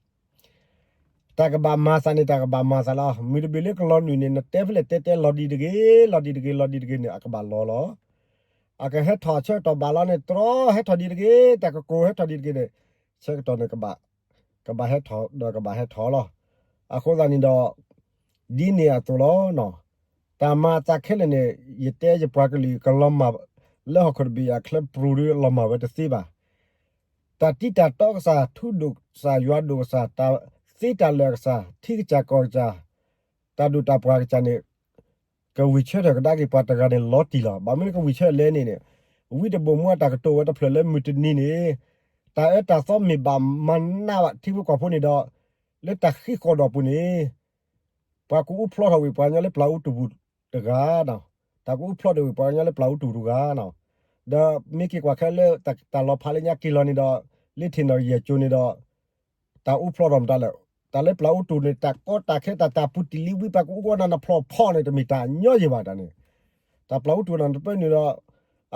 တၢ်ကဘၣ်မၤသးန့ၣ် တၢ်ကဘၣ်မၤသးလီၤ. မုၢ်တဘ့ၣ်လၢကလီၤနုာ်န့ၣ် နတဲဖဲလဲၣ်တဲတဲလီၤဒံးတဂ့ၤ, လီၤဒံးတဂ့ၤ, လီၤဒံးတဂ့ၤန့ၣ် အကဘၣ်လီၤလီၤ. အကဟဲထီၣ်ဆၢကတီၢ်ဘၣ်လီၤန့ၣ် တြီဟဲထီၣ်ဒံးတဂ့ၤ, တၢ်ကကိၢ်ဟဲထီၣ်ဒံးတဂ့ၤန့ၣ် ဆၢကတီၢ်န့ၣ် ကဘၣ်ဟဲထီၣ်ဒီးကဘၣ်ဟဲထီၣ်လီၤ. အဃိသတးန့ၣ်ဒီး ဒ်န့ၣ်အသိးလီၤ. တၢ်မၤအသးခဲလၢာ်န့ၣ် ယတဲယပှၤကလုာ်ကလီၤမၢ် လၢဟီၣ်ခိၣ်တဘ့ၣ်အချၢပရူၤဒီးလီၤမၢ်ဝဲတသ့ဘၣ်. တၢ်တံၤတၢ်တီကစၢ်, ထူဒိၣ်ကစၢ်, ယွၤဒိၣ်ကစၢ်, တၢ်သ့တၢ်လၢာ်ကစၢ်, ထံကစၢ်ကီၢ်ကစၢ်, တၢ်ဒိၣ်တၢ်ပှၢ်ကစၢ်န့ၣ် ကဝံၤဆၢထၢၣ်ကဒါက့ၤပှၤတဂၤန့ၣ်လီၤတံၢ်လီၤ. ဘၣ်မနုၤကဝံၤဆၢထၢၣ်လဲၣ်န့ၣ်န့ၣ် ဝံတဘိၣ်မူအတၢ်ကတိၤဝဲတဖျၢၣ်လၢမုၢ်တနံၤန့ၣ် တၢ်အၢတၢ်သီမ့ၢ်ဘၣ်မၤနးဘၣ်ထံဖိကီၢ်ဖိန့ၣ်ဒီး လၢတၢ်ဃံဃီၣ်ဒီးပူၤန့ၣ် ပှၤကအူဖျီထီၣ်ဝံၤပှၤကညီလၢပျၢ်အူတူၢ်ပူၤတဂၤ, တၢ်ကအူဖျီထီၣ်ဝံၤပှၤကညီလၢပျၢ်အူတူၢ်တဂၤ. ဒီးမ့ၢ်က့ၤကွၢ်ခဲလၢ တၢ်လီၤဖးလၢညါက့ၤလီၤန့ၣ်ဒီး လၢထံၣ်နီၣ်ယဲၢ်ကၠိန့ၣ်ဒီး တၢ်အူဖျီထီၣ်မတၤလဲၣ်. တၢ်လၢပျၢ်အူတူၢ်န့ၣ် တၢ်ကီတၢ်ခဲတၢ်တၢ်ပူၤတံၢ်လံဝံၤ ပှၤကအူကီၢ်နၤနဖျီၣ်ဖီၣ်န့ၣ် တမ့ၢ်တၢ်ညီယံၤဘၣ်တၢ်န့ၣ်. တၢ်ပျၢ်အူတူၢ်နၤတပၢၢ်န့ၣ်ဒီး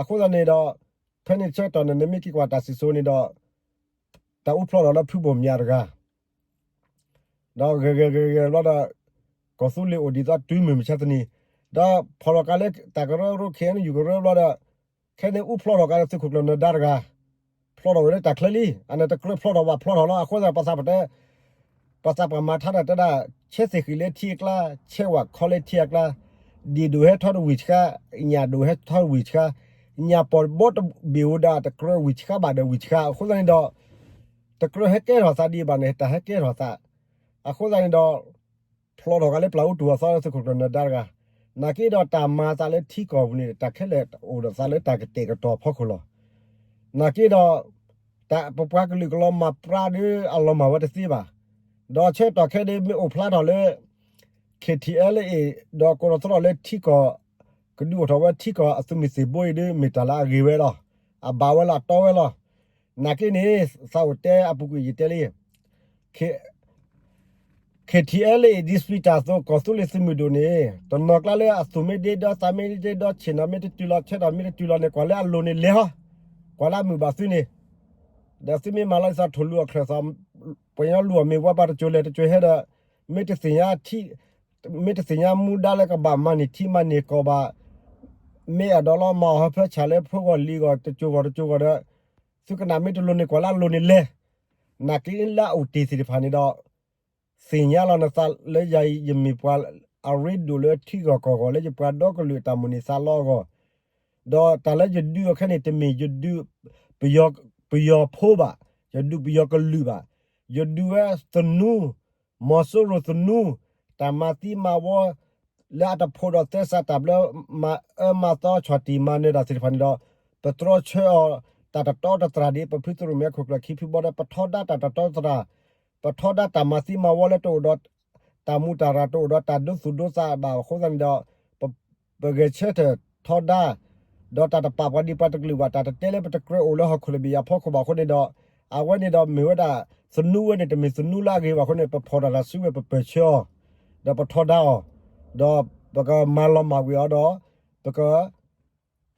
အဃိသတးန့ၣ်ဒီး ဖဲန့ၣ်ဆၢကတီၢ်န့ၣ် နမ့ၢ်က့ၤကွၢ်တၢ်စံၣ်စိၤန့ၣ်ဒီး တၢ်အူဖျီထီၣ်လၢဖုဘိၣ်မၠးတဂၤ ဒီးဂဲၤဂဲၤဂဲၤဂဲၤဘျီဒီး ကီၢ်သူလ့ၤအိၣ်ဒ်သိးတုၤမုၢ်မဆါတနံၤ, ဒီးဖီၣ်ထီၣ်ကါလၢတၢ်ကရၢကရိ ခဲအံၤယူၤကရၢဘျီဒီး ခဲန့ၣ်အူဖျီထီၣ်ကါလၢသုးခိၣ်ကျၢၢ်နၢၤဒါတဂၤ ဖျီထီၣ်ဝဲလၢတၢ်ချၢလံ. အန့ၣ်တကြၢးဖျီထီၣ်ဘၣ်ဖျီထီၣ်လီၤ. အဃိသတးပှၤသးပှၢ်တဲ ပှၤသးပှၢ်မၤထါတၢ်တဲဒၣ် ဆဲသ့ၣ်ဃံးလၢထံအကျါ, ဆဲဝၣ်ခီလၢထံအကျါ, ဒ့ၣ်ဒိၣ်ဟဲထီၣ်တဝံၢ်ဆှါ, ညၣ်ဒိၣ်ဟဲထီၣ်တဝံၢ်ဆှါ, ညၣ်ပီၣ်ဘီတဘ့ၣ်ဝဲဒၣ် တကြၢးဝံၢ်ဆှါဘၣ်ဒီးဝံၢ်ဆှါ. အဃိသတးန့ၣ်ဒီး တကြၢးဟဲကဲထီၣ်သးဒံးဘၣ်န့ၣ် တၢ်ဟဲကဲထီၣ်သး. အဃိသတးန့ၣ်ဒီး ဖျီထီၣ်ကါလၢပျၢ်အူတူၢ်အသီလၢသုးခိၣ်ကျၢၢ်နၢၤဒါတဂၤ, နာ်က့ဒီးတၢ်မၤသးလၢထံကီၢ်ပူၤန့ၣ် တၢ်ခဲလၢာ်အိၣ်ဒီးသးလၢတၢ်ကတဲာ်ကတီၤဖီခိၣ်လီၤ. နာ်က့ဒီး တၢ်ပပှၤကလုာ်ကလီၤမၢ်ပြါဒီးအလီၤမၢ်ဝဲတသ့ဘၣ်. ဒီးဆၢကတီၢ်ခဲဒၣ်မ့ၢ်အိၣ်ဖျါထီၣ်လၢ ခ့ၣ်ထံၣ်အဲလ်အ့ၣ် ဒီးကိးထီၣ်သတြီၣ်လၢထံကီၢ် ကဒုးအိၣ်ထီၣ်ဝဲထံကီၢ်အသုးမုၢ်သံၣ်ဘိအံၤဒီး မ့ၢ်တၢ်လၢအဂ့ၤဝဲလီၤ. အဘၣ်ဝဲလီၤ အတီဝဲလီၤ. နာ်က့န့ၣ် သးအိၣ်တဲအပူၤကွံာ်ယတဲလံ ခ့ၣ်ထံၣ်အဲလ်အ့ၣ် ဒ်စံးတၢ်အသိး ကီၢ်သူလ့ၤသုးမုၢ်ဒိၣ်န့ၣ် တနီၤကျါလၢအသူၣ်မ့ၢ်ဒ့ဒီး သးမ့ၢ်ဒ့ဒီး ဆ့ၣ်နီၤမ့ၢ်တတုၤလီၤ ဆၢထီၣ်မ့ၢ်တတုၤလီၤန့ၣ် ကွၢ်လၢအလိၤန့ၣ်လဲၤဟီ, ကွၢ်လၢအမုာ်ဘၣ်သုန့ၣ်, ဒီးသုမ့ၢ်မၤလီၤသးထိၣ်လူၤအီၣ်ချၢၣ်သီ, ပှၤကညီလူၤအီၣ်မ့ၤဝါဘၣ်တစိၤလဲၤတစိၤဟဲဒီး မ့ၢ်တသ့ၣ်ညါထံ မ့ၢ်တသ့ၣ်ညါမူဒါလၢကဘၣ်မၤန့ၢ်ထံမၤန့ၢ်ကီၢ်ဘၣ်, မ့ၢ်အဲၣ်ဒိးလီၤမၤအီၤဟၢဖၢဆၣ်လၢဖိဂီၢ်လံၤဂီၢ်တစိၤဂီၢ်တစိၤဂီၢ်ဒီး သုကနၣ်မ့ၢ်တလိၤန့ၣ် ကွၢ်လၢအလိၤန့ၣ်လဲၤ. နာ်က့လၢအအိၣ်တ့ၢ်သ့ၣ်တဖၣ်န့ၣ်ဒီး သ့ၣ်ညါလီၤနသးလၢယၤအံၤ ယမ့ၢ်ပှၤအရ့ဒိၣ်လၢထံဂီၢ်ကီၢ်ဂီၢ် လၢယပှၤဒီကလုာ်အတၢ်မိၣ်န့ၢ်သးလီအဂီၢ်, ဒီးတၢ်လၢယဒုးအီၤခဲန့ၣ် တမ့ၢ်ယဒုး ပယီၤဖိဘၣ်, ယဒုးပယီၤကလုာ်ဘၣ်, ယဒုးဝဲသနူ မီၤစိရိၤသနူ, တၢ်မၤသံမၤဝီ လၢအတဖိးဒီးသဲစးတၢ်ဘျၢ မၤအၢမၤသီဆီၣ်တံၢ်မၤနၢၤတၢ်သ့ၣ်တဖၣ်န့ၣ်ဒီး ပတြီဆၢအီၤ တၢ်တတီတတြၢ်ဒ် ပဖုသရိၣ်မဲခိၣ်ကျၢၢ်ခံဖုဘီဒီး ပထီဒါတၢ်တတီတတြၢ်, ပထီဒါတၢ်မၤသံမၤဝီလၢတအိၣ်ဒီး တၢ်မူးတၢ်ရၢ် တအိၣ်ဒီးတၢ်ဒိသူၣ်ဒိသးဘၣ်အဃိသတးန့ၣ်ဒီး ပဂဲၤဆၢထၢၣ်ထီဒါ ဒီးတၢ်တပာ်ပှၤဒံးပှၤတကလုာ်ဘၣ် တၢ်တတဲလၢပတကြၢးအိၣ်လၢဟီၣ်ခိၣ်တဘ့ၣ်အဖီခိၣ်ဘၣ်အဃိန့ၣ်ဒီး အဝဲန့ၣ်ဒီးမ့ၢ်ဝဲဒၣ် သနူဝဲန့ၣ် တမ့ၢ်သနူလၢအဂ့ၤဘၣ်အဃိန့ၣ် ပဖီၣ်တၢ်တၢ်စုဝဲ ပပၢၢ်ဆၢအီၤ ဒီးပထီဒါအီၤ ဒီးပကမၤလီၤမၢ်ကွံာ်အီၤဒီး ပက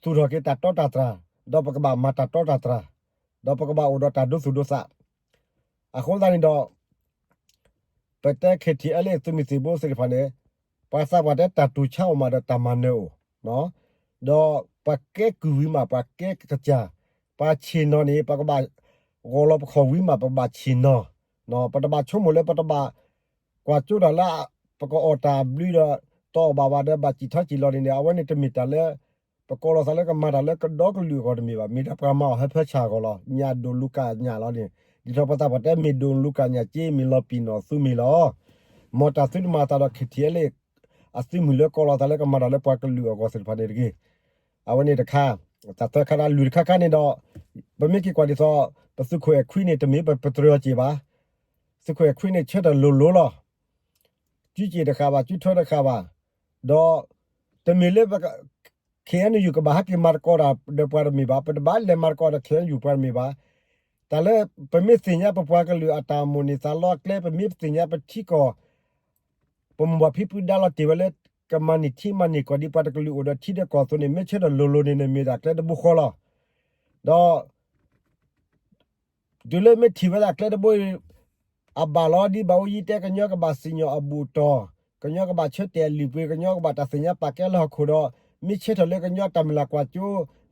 သူၣ်ထီၣ်က့ၤတၢ်တီတၢ်တြၢ် ဒီးပကဘၣ်မၤတၢ်တီတၢ်တြၢ် ဒီးပကဘၣ်အိၣ်ဒီးတၢ်ဒိသူၣ်ဒိသး အဃိသတးန့ၣ်ဒီး ပတဲ KTLA သုးမုၢ်သံၣ်ဘိသ့ၣ်တဖၣ်န့ၣ် ပှၤသးပှၢ်တဲတၢ်တူၢ်ဆါအိၣ်မးဒီးတၢ်မၤနၢၤအိၣ်, ဒီးပှၤကဲကုၢ်ဝံၤမး ပှၤကဲကစၢ်, ပှၤဆ့ၣ်နီၤန့ၣ် ပကဘၣ်ဂီၤလီၤပခီၣ်ဝံၤမး ပကဘၣ်ဆ့ၣ်နီၤ, ပတဘၣ်ဆိကမိၣ်လၢပတဘၣ်ကွၢ်ကၠိတၢ်လၢ ပကအီၣ်တၢ်ဘျုးဒီး တအီၣ်ဘၣ်ဘၣ်ဒီး ဘၣ်စံၣ်ထီၣ်စံၣ်လီၤန့ၣ်န့ၣ် အဝဲန့ၣ်တမ့ၢ်တၢ်လၢ ပကိးလီၤသးလၢကမၤတၢ်လၢကဒီကလုာ်အဂီၢ်တမ့ၢ်ဘၣ်, မ့ၢ်ဒၣ်ပှၤမၤအီၣ်ဟၢဖၢဆၣ်အဂီၢ်လီၤ. ညၣ်ဒိၣ်လူၤကၣ်ညၣ်လီၤန့ၣ် ဒ်သိးပှၤသးပှၢ်တဲ မ့ၢ်ဒိၣ်လူၤကၣ်ညၣ်က့ မ့ၢ်လီၤပံာ်နီၣ်သူမ့ၢ်လီၤ. မ်တၢ်သုတမၤသးဒီး KTLA အသုးမုၢ်လၢကိးလီၤသးလၢကမၤတၢ်လၢပှၤကလုာ်အဂီၢ်သ့ၣ်တဖၣ်န့ၣ်တဂ့ၤ. အဝဲန့ၣ်တခါ, တၢ်သၢခါဒၣ်လွံၢ်တခါခါန့ၣ်ဒီး ပမ့ၢ်က့ၤကွၢ်ဒ်သိး ပသုးခိၣ်အဲၣ်ခွံန့ၣ် တမ့ၢ်ပပတြၢၤအီၤစ့ၢ်ဘၣ်. သုးခိၣ်အဲၣ်ခွံန့ၣ် ဆၢထၢၣ်လိၤလိၤလီၤ. စုစ့ၣ်တဃာ်ဘၣ် စုထွဲတဃာ်ဘၣ်, ဒီးတမ့ၢ်လၢ KNU ကဘၣ်ဟဲက့ၤမၤသကိးတၢ်ဒီးပှၤတမ့ၢ်ဘၣ်, ပတဘၣ်လဲၤမၤသကိးဒီး KNU ပှၤတမ့ၢ်ဘၣ်. တၢ်လၢပမ့ၢ်သ့ၣ်ညါပပှၤကလုာ်အတၢ်မိၣ်န့ၢ်သးလီအကျဲ ပမ့ၢ်ပသ့ၣ်ညါပထံကီၢ် ပမိၢ်ပၢ်ဖံဖုဒါလီၤတ့ၢ်ဝဲလၢ ကမၤန့ၢ်ထံမၤန့ၢ်ကီၢ်ဒ်ပှၤတကလုာ်အိၣ်ဒီးထံဒီးကီၢ်အသိးန့ၣ် မ့ၢ်ဆၢထၢၣ်လိၤလိၤန့ၣ်န့ၣ် မ့ၢ်ဒၣ်ကျဲတဘိဃီလီၤ. ဒီး တုၤလၢမ့ၢ်ထံၣ်ဝဲဒၣ်ကျဲတဘိအံၤ အဘၣ်လီၤဒ်ဘၣ်အိယံၤတဲ ကညီကဘၣ်စံၣ်ညီၣ်အဘူၣ်တီၢ်, ကညီကဘၣ်ဆၢတဲာ်အလုၢ်အပှ့ၤ, ကညီကဘၣ်တၢ်သ့ၣ်ညါပာ်ကဲလၢဟီၣ်ခိၣ်ဒီး မ့ၢ်ဆၢထၢၣ်လၢကညီတၢ်မုၢ်လၢ်ကွၢ်စိ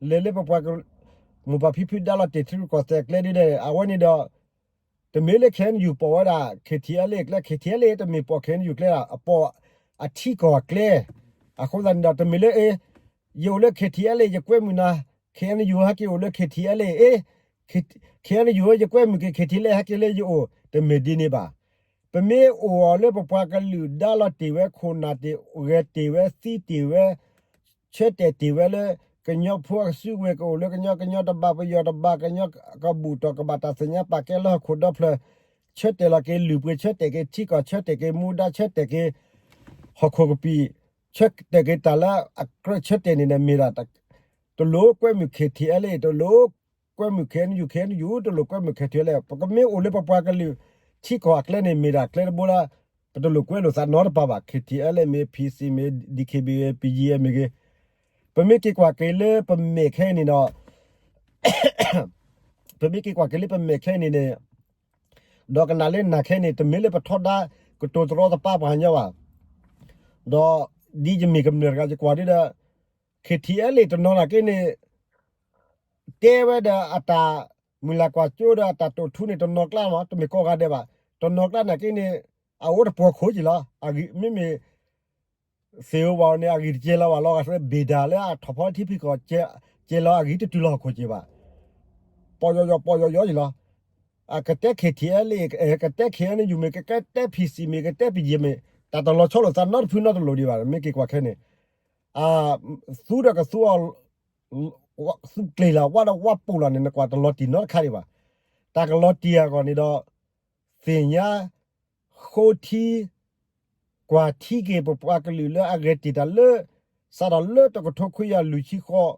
လဲၤလၢပပှၤက မိၢ်ပၢ်ဖံဖုဒါလီၤတ့ၢ်ထံရူၢ်ကီၢ်သဲးအကျဲဒ်လဲၣ် အဝဲန့ၣ်ဒီး တမ့ၢ်လၢ KNU ပိာ်ဝဲဒၣ် KTLA အကျဲ KTLA တမ့ၢ်ပိာ် KNU ကျဲဒၣ် အပိာ်အထံကီၢ်အကျဲ အဃိသတးန့ၣ်ဒီး တမ့ၢ်လၢ ယအိၣ်လၢ KTLA ယကွဲမုာ်နၤ KNU ဟဲက့ၤအိၣ်လၢ KTLA အ့ KNU ယကွဲမုာ်က့ၤ KTLA ဟဲက့ၤလၢယအိၣ် တမ့ၢ်ဒ်န့ၣ်ဘၣ်. ပမ့ၢ်အိၣ်အီၤလၢပပှၤကလုာ်ဒါလီၤတ့ၢ်ဝဲ ခိၣ်နၢ်တ့ၢ် ဂဲၤတ့ၢ်ဝဲ သံတ့ၢ်ဝဲ ဆၢတဲာ်တ့ၢ်ဝဲလၢ ကညီဖိအစုကဝဲၤကအိၣ်လၢကညီ ကညီတဘၣ် ပယီၤတဘၣ် ကညီကဘူၣ်တီၢ် ကဘၣ်တၢ်သ့ၣ်ညါပာ်ကဲလၢဟီၣ်ခိၣ်ဒီဖျၢၣ် ဆၢတဲာ်လီၤက့ၤလုၢ်ပှ့ၤ ဆၢတဲာ်က့ၤထံကီၢ် ဆၢတဲာ်က့ၤမူဒါ ဆၢတဲာ်က့ၤ ဟီၣ်ခိၣ်ကပံာ် ဆၢတဲာ်က့ၤတၢ်လၢအကြၢးဆၢတဲာ်န့ၣ်န့ၣ် မ့ၢ်ဒၣ် တလိၣ်ကွဲမုာ် KTLA တလိၣ်ကွဲမုာ် KNU KNU တလိၣ်ကွဲမုာ် KTLA ပကမ့ၢ်အိၣ်လၢပပှၤကလုာ် ထံကီၢ်အကျဲန့ၣ် မ့ၢ်ဒၣ်ကျဲတဘိလၢ ပတလိၣ်ကွဲလိာ်သးနီတပၤဘၣ် KTLA မ့ၢ် PC မ့ၢ် DKBA BGF မ့ၢ်ဂ့ၤ ပမ့ၢ်က့ၤကွၢ်က့ၤလၢပမဲာ်ခဲအံၤန့ၣ်ဒီး ပမ့ၢ်က့ၤကွၢ်က့ၤလၢပမဲာ်ခဲအံၤန့ၣ်န့ၣ် ဒီးကနၣ်လၢနၢ်ခဲန့ၣ် တမ့ၢ်လၢပထီဒါကတိၤတရီတပါပှၤကညီဘၣ်. ဒီးဒ်ယမ့ၢ်ကမျၢၢ်တဂၤ ယကွၢ်ဒ်ဒီး KTLA တနီၤနာ်က့န့ၣ် တဲဝဲဒီးအတၢ်မုၢ်လၢ်ကွၢ်စိဒီးအတၢ်တိာ်ထူန့ၣ် တနီၤကျါမး တမ့ၢ်ကိးဂၤဒဲးဘၣ်. တနီၤကျါနာ်က့န့ၣ် အအိၣ်တပှီၤခိၣ်က့ၤလီၤ. အဂံၢ်မ့မ့ၢ် သ့ၣ်ဧိၤဝၤဧိၤန့ၣ် အဂံၢ်တကဲလီၤဘၣ်လီၤဂာ်သ့ ဘ့ၣ်ဒၣ်လၢအထီၣ်ဖီထံဖံးကီၢ် ကဲလီၤအဂံၢ်တတုၤလီၤဟီၣ်ခိၣ်က့ၤဘၣ်. ပီၢ်ယီၤယီၤ ပီၢ်ယီၤယီၤယံၤလီၤ. အကတဲ KTLA ကတဲ KNU မ့ၢ် ကတဲ PC မ့ၢ် ကတဲ BGF မ့ၢ် တၢ်တလီၤဆီလိာ်သးနီတဖုနီတလိၤဒံးဘၣ် မ့ၢ်က့ၤကွၢ်ခဲန့ၣ် သူဒီးကသူအီၤ သူကျ့ၤလီၤ ဝါဒီးဝါပူၤလီၤန့ၣ် နကွၢ်တလီၤတံၢ်နီတခါဒံးဘၣ်. တၢ်ကလီၤတံၢ်အဂီၢ်န့ၣ်ဒီး သ့ၣ်ညါ ဃိထံ ကွၢ်ထံက့ၤပပှၤကလုာ်လၢအဂဲၤတ့ၢ်တၢ်လၢ စးထီၣ်လၢတကထိခွံကယၤလွံၢ်ဆံဃိး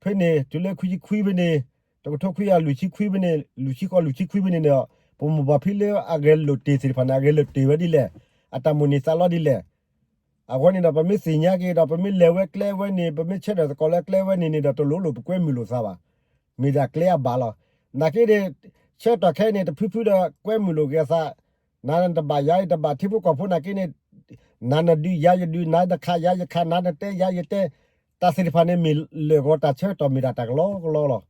ဖဲန့ၣ် တုၤလၢခွံဆံခွံဖဲန့ၣ် တကထိခွံကယၤလွံၢ်ဆံခွံဖဲန့ၣ် လွံၢ်ဆံဃိးလွံၢ်ဆံခွံဖဲန့ၣ်ဒီး ပမိၢ်ပၢ်ဖံလၢအဂဲၤလိာ်တ့ၢ်သ့ၣ်တဖၣ်န့ၣ် အဂဲၤလိာ်တ့ၢ်ဝဲဒ်လဲၣ်, အတၢ်မိၣ်န့ၢ်သးလီဒ်လဲၣ်. အဃိန့ၣ်ဒီး ပမ့ၢ်သ့ၣ်ညါက့ၤဒီး ပမ့ၢ်လဲၤဝဲကျဲဝဲန့ၣ် ပမ့ၢ်ဆၢထၢၣ်သကိးလၢကျဲဝဲန့ၣ်န့ၣ်ဒီး တလိၣ်လိၣ်ပကွဲမုာ်လိာ်သးဘၣ်. မ့ၢ်ဒၣ်ကျဲအဘၣ်လီၤ. နာ်က့န့ၣ် ဆၢကတီၢ်ခဲအံၤန့ၣ် တဖုဖုဒီးကွဲမုာ်လိာ်က့ၤအသး, နၤနတဘၣ်ယၤယတဘၣ် ထံဖိကီၢ်ဖိနာ်က့န့ၣ် နၤနဒုးယၤယဒုး နၤနခးယၤယခး နၤနတဲယၤယတဲ, တၢ်သ့ၣ်တဖၣ်န့ၣ် မ့ၢ်လၢာ်ဂီၤတၢ်ဆၢကတီၢ် မ့ၢ်ဒၣ်တၢ်ကလီကလီလီၤ.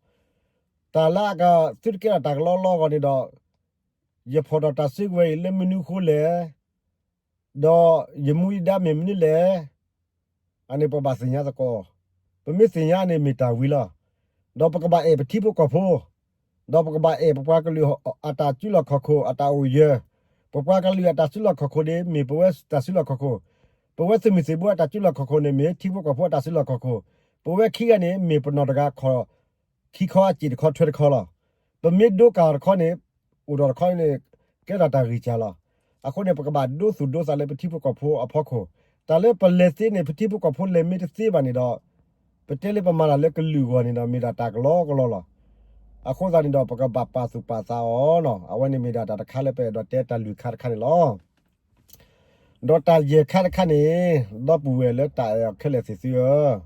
တၢ်လၢအကသုတကဲထီၣ်တၢ်ကလီကလီအဂီၢ်န့ၣ်ဒီး ယဖီၣ်ထီၣ်တၢ်စုကဝဲၤအံၤလၢမနုၤအဃိလဲၣ်, ဒီးယမူယဒါမ့ၢ်မနုၤလဲၣ်, အန့ၣ်ပဘၣ်သ့ၣ်ညါသကိး. ပမ့ၢ်သ့ၣ်ညါန့ၣ်မ့ၢ်တၢ်ဝံၤလီၤ. ဒီးပကဘၣ်အဲၣ်ပထံဖိကီၢ်ဖိ, ဒီးပကဘၣ်အဲၣ်ပပှၤကလုာ်အတၢ်စုလီၢ်ခီၣ်ခိၣ် အတၢ်အိၣ်ယၢၤ, ပပှၤကလုာ်အတၢ်စုလီၢ်ခီၣ်ခိၣ်န့ၣ် မ့ၢ်ပဝဲတၢ်စုလီၢ်ခီၣ်ခိၣ်, ပဝဲသုးမုၢ်သံၣ်ဘိအတၢ်စုလီၢ်ခီၣ်ခိၣ်န့ၣ် မ့ၢ်ထံဖိကီၢ်ဖိအတၢ်စုလီၢ်ခီၣ်ခိၣ်, ပဝဲခံဂၤန့ၣ် မ့ၢ်ပနီၢ်တဂၤခီၣ် ခံခီအစ့ၣ်တခီထွဲတခီလီၤ. ပမ့ၢ်ဒိကၢ်တခီန့ၣ် အိၣ်ဒီးတခီန့ၣ် ကဲထီၣ်တၢ်ဂံၢ်စၢ်လီၤ. အဃိန့ၣ် ပကဘၣ်ဒိသူၣ်ဒိသးလၢပထံဖိကီၢ်ဖိအဖီခိၣ်, တၢ်လၢပလဲၤသ့န့ၣ် ပထံဖိကီၢ်ဖိလဲၤမ့ၢ်တသ့ဘၣ်န့ၣ်ဒီး ပတဲလၢပမၤတၢ်လၢကလုာ်အဂီၢ်န့ၣ်ဒီး မ့ၢ်ဒၣ်တၢ်ကလီကလီလီၤ. အဃိသတးန့ၣ်ဒီး ပကဘၣ်ပာ်သူၣ်ပာ်သးအီၤနီၤ. အဝဲန့ၣ်မ့ၢ်ဒၣ်တၢ်တခါလၢပအဲၣ်ဒိးတဲတၢ်လုၢ်ခါတခါန့ၣ်လီၤ. ဒီးတၢ်ယဲၢ်ခါတခါန့ၣ် ဒီပုၢ်ဝဲၢ်လၢတၢ်အဲၣ်အီၤခဲလၢာ်သ့ၣ်သုဧၢ,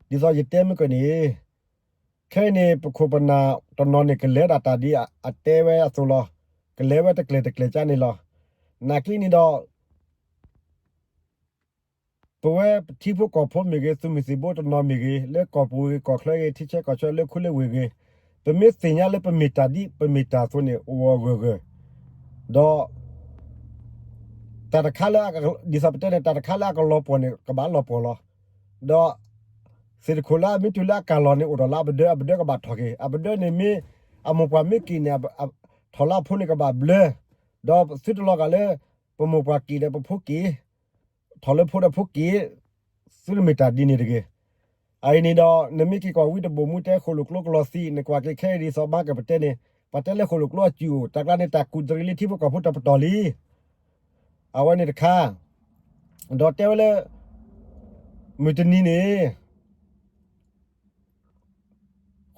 ဒ်သိးယတဲမုၢ်ကၢၢ်န့ၣ် ခဲအံၤန့ၣ် ပခိၣ်ပနၢ်တနီၤန့ၣ် ကလဲၤဒၣ်တၢ်ဒ်အတဲဝဲအသိးလီၤ. ကလဲၤဝဲတကျဲၤတကျဲၤကၢန့ၣ်လီၤ. နာ်က့န့ၣ်ဒီး ပဝဲပထံဖိကီၢ်ဖိမ့ၢ်ဂ့ၤ သုးမုၢ်သံၣ်ဘိတနီၤမ့ၢ်ဂ့ၤ လၢကီၢ်ပူၤဂ့ၤ ကီၢ်ချၢဂ့ၤ ထံဆၢကီၢ်ဆၢ လၢခူလၢဝ့ၢ်ဂ့ၤ, ပမ့ၢ်သ့ၣ်ညါလၢပမ့ၢ်တၢ်ဒ်ပမ့ၢ်တၢ်အသိးန့ၣ် အိၣ်ဂၢၢ်ဂၢၢ်, ဒီး တၢ်တခါလၢ ဒ်သိးပတဲန့ၣ် တၢ်တခါလၢအကလီၤပှီၢ်န့ၣ် ကဘၣ်လီၤပှီၢ်လီၤ. ဒီး သ့ၣ်တခိၣ်လၢအမ့ၢ်တုၤလၢအကၢ်လီၤန့ၣ် အိၣ်ဒီးလၢအပဒၢ အပဒၢကဘၣ်ထီၣ်က့ၤ အပဒၢန့ၣ်မ့ၢ် အမိၢ်ပှၢ်မ့ၢ်က့ၤန့ၣ် ထီၣ်လၢအဖိန့ၣ်ကဘၣ်ဘျၢ, ဒီးသုတလီၤဂာ်လၢ ပမိၢ်ပှၢ်က့ၤဒီးပဖိက့ၤ ထီၣ်လၢဖိဒီးဖိက့ၤ, သုတမ့ၢ်တၢ်ဒ်န့ၣ်တဂ့ၤ. အအံၤန့ၣ်ဒီး နမ့ၢ်က့ၤကွၢ်ဝံတဘိၣ်မူတဲဃိၣ်လိာ်ကျိကလီၤသံး နကွၢ်က့ၤခဲအံၤဒ်သိးမၤကပတဲန့ၣ် ပှၤတဲလၢဃိၣ်လိာ်ကျိအစုၣ်အိၣ် တၢ်ကျါန့ၣ် တၢ်ကူၣ်တရံးလံထံဖိကီၢ်ဖိတပတီၢ်လံ. အဝဲန့ၣ်တခါ, ဒီးတဲဝဲလၢ မုၢ်တနံၤန့ၣ်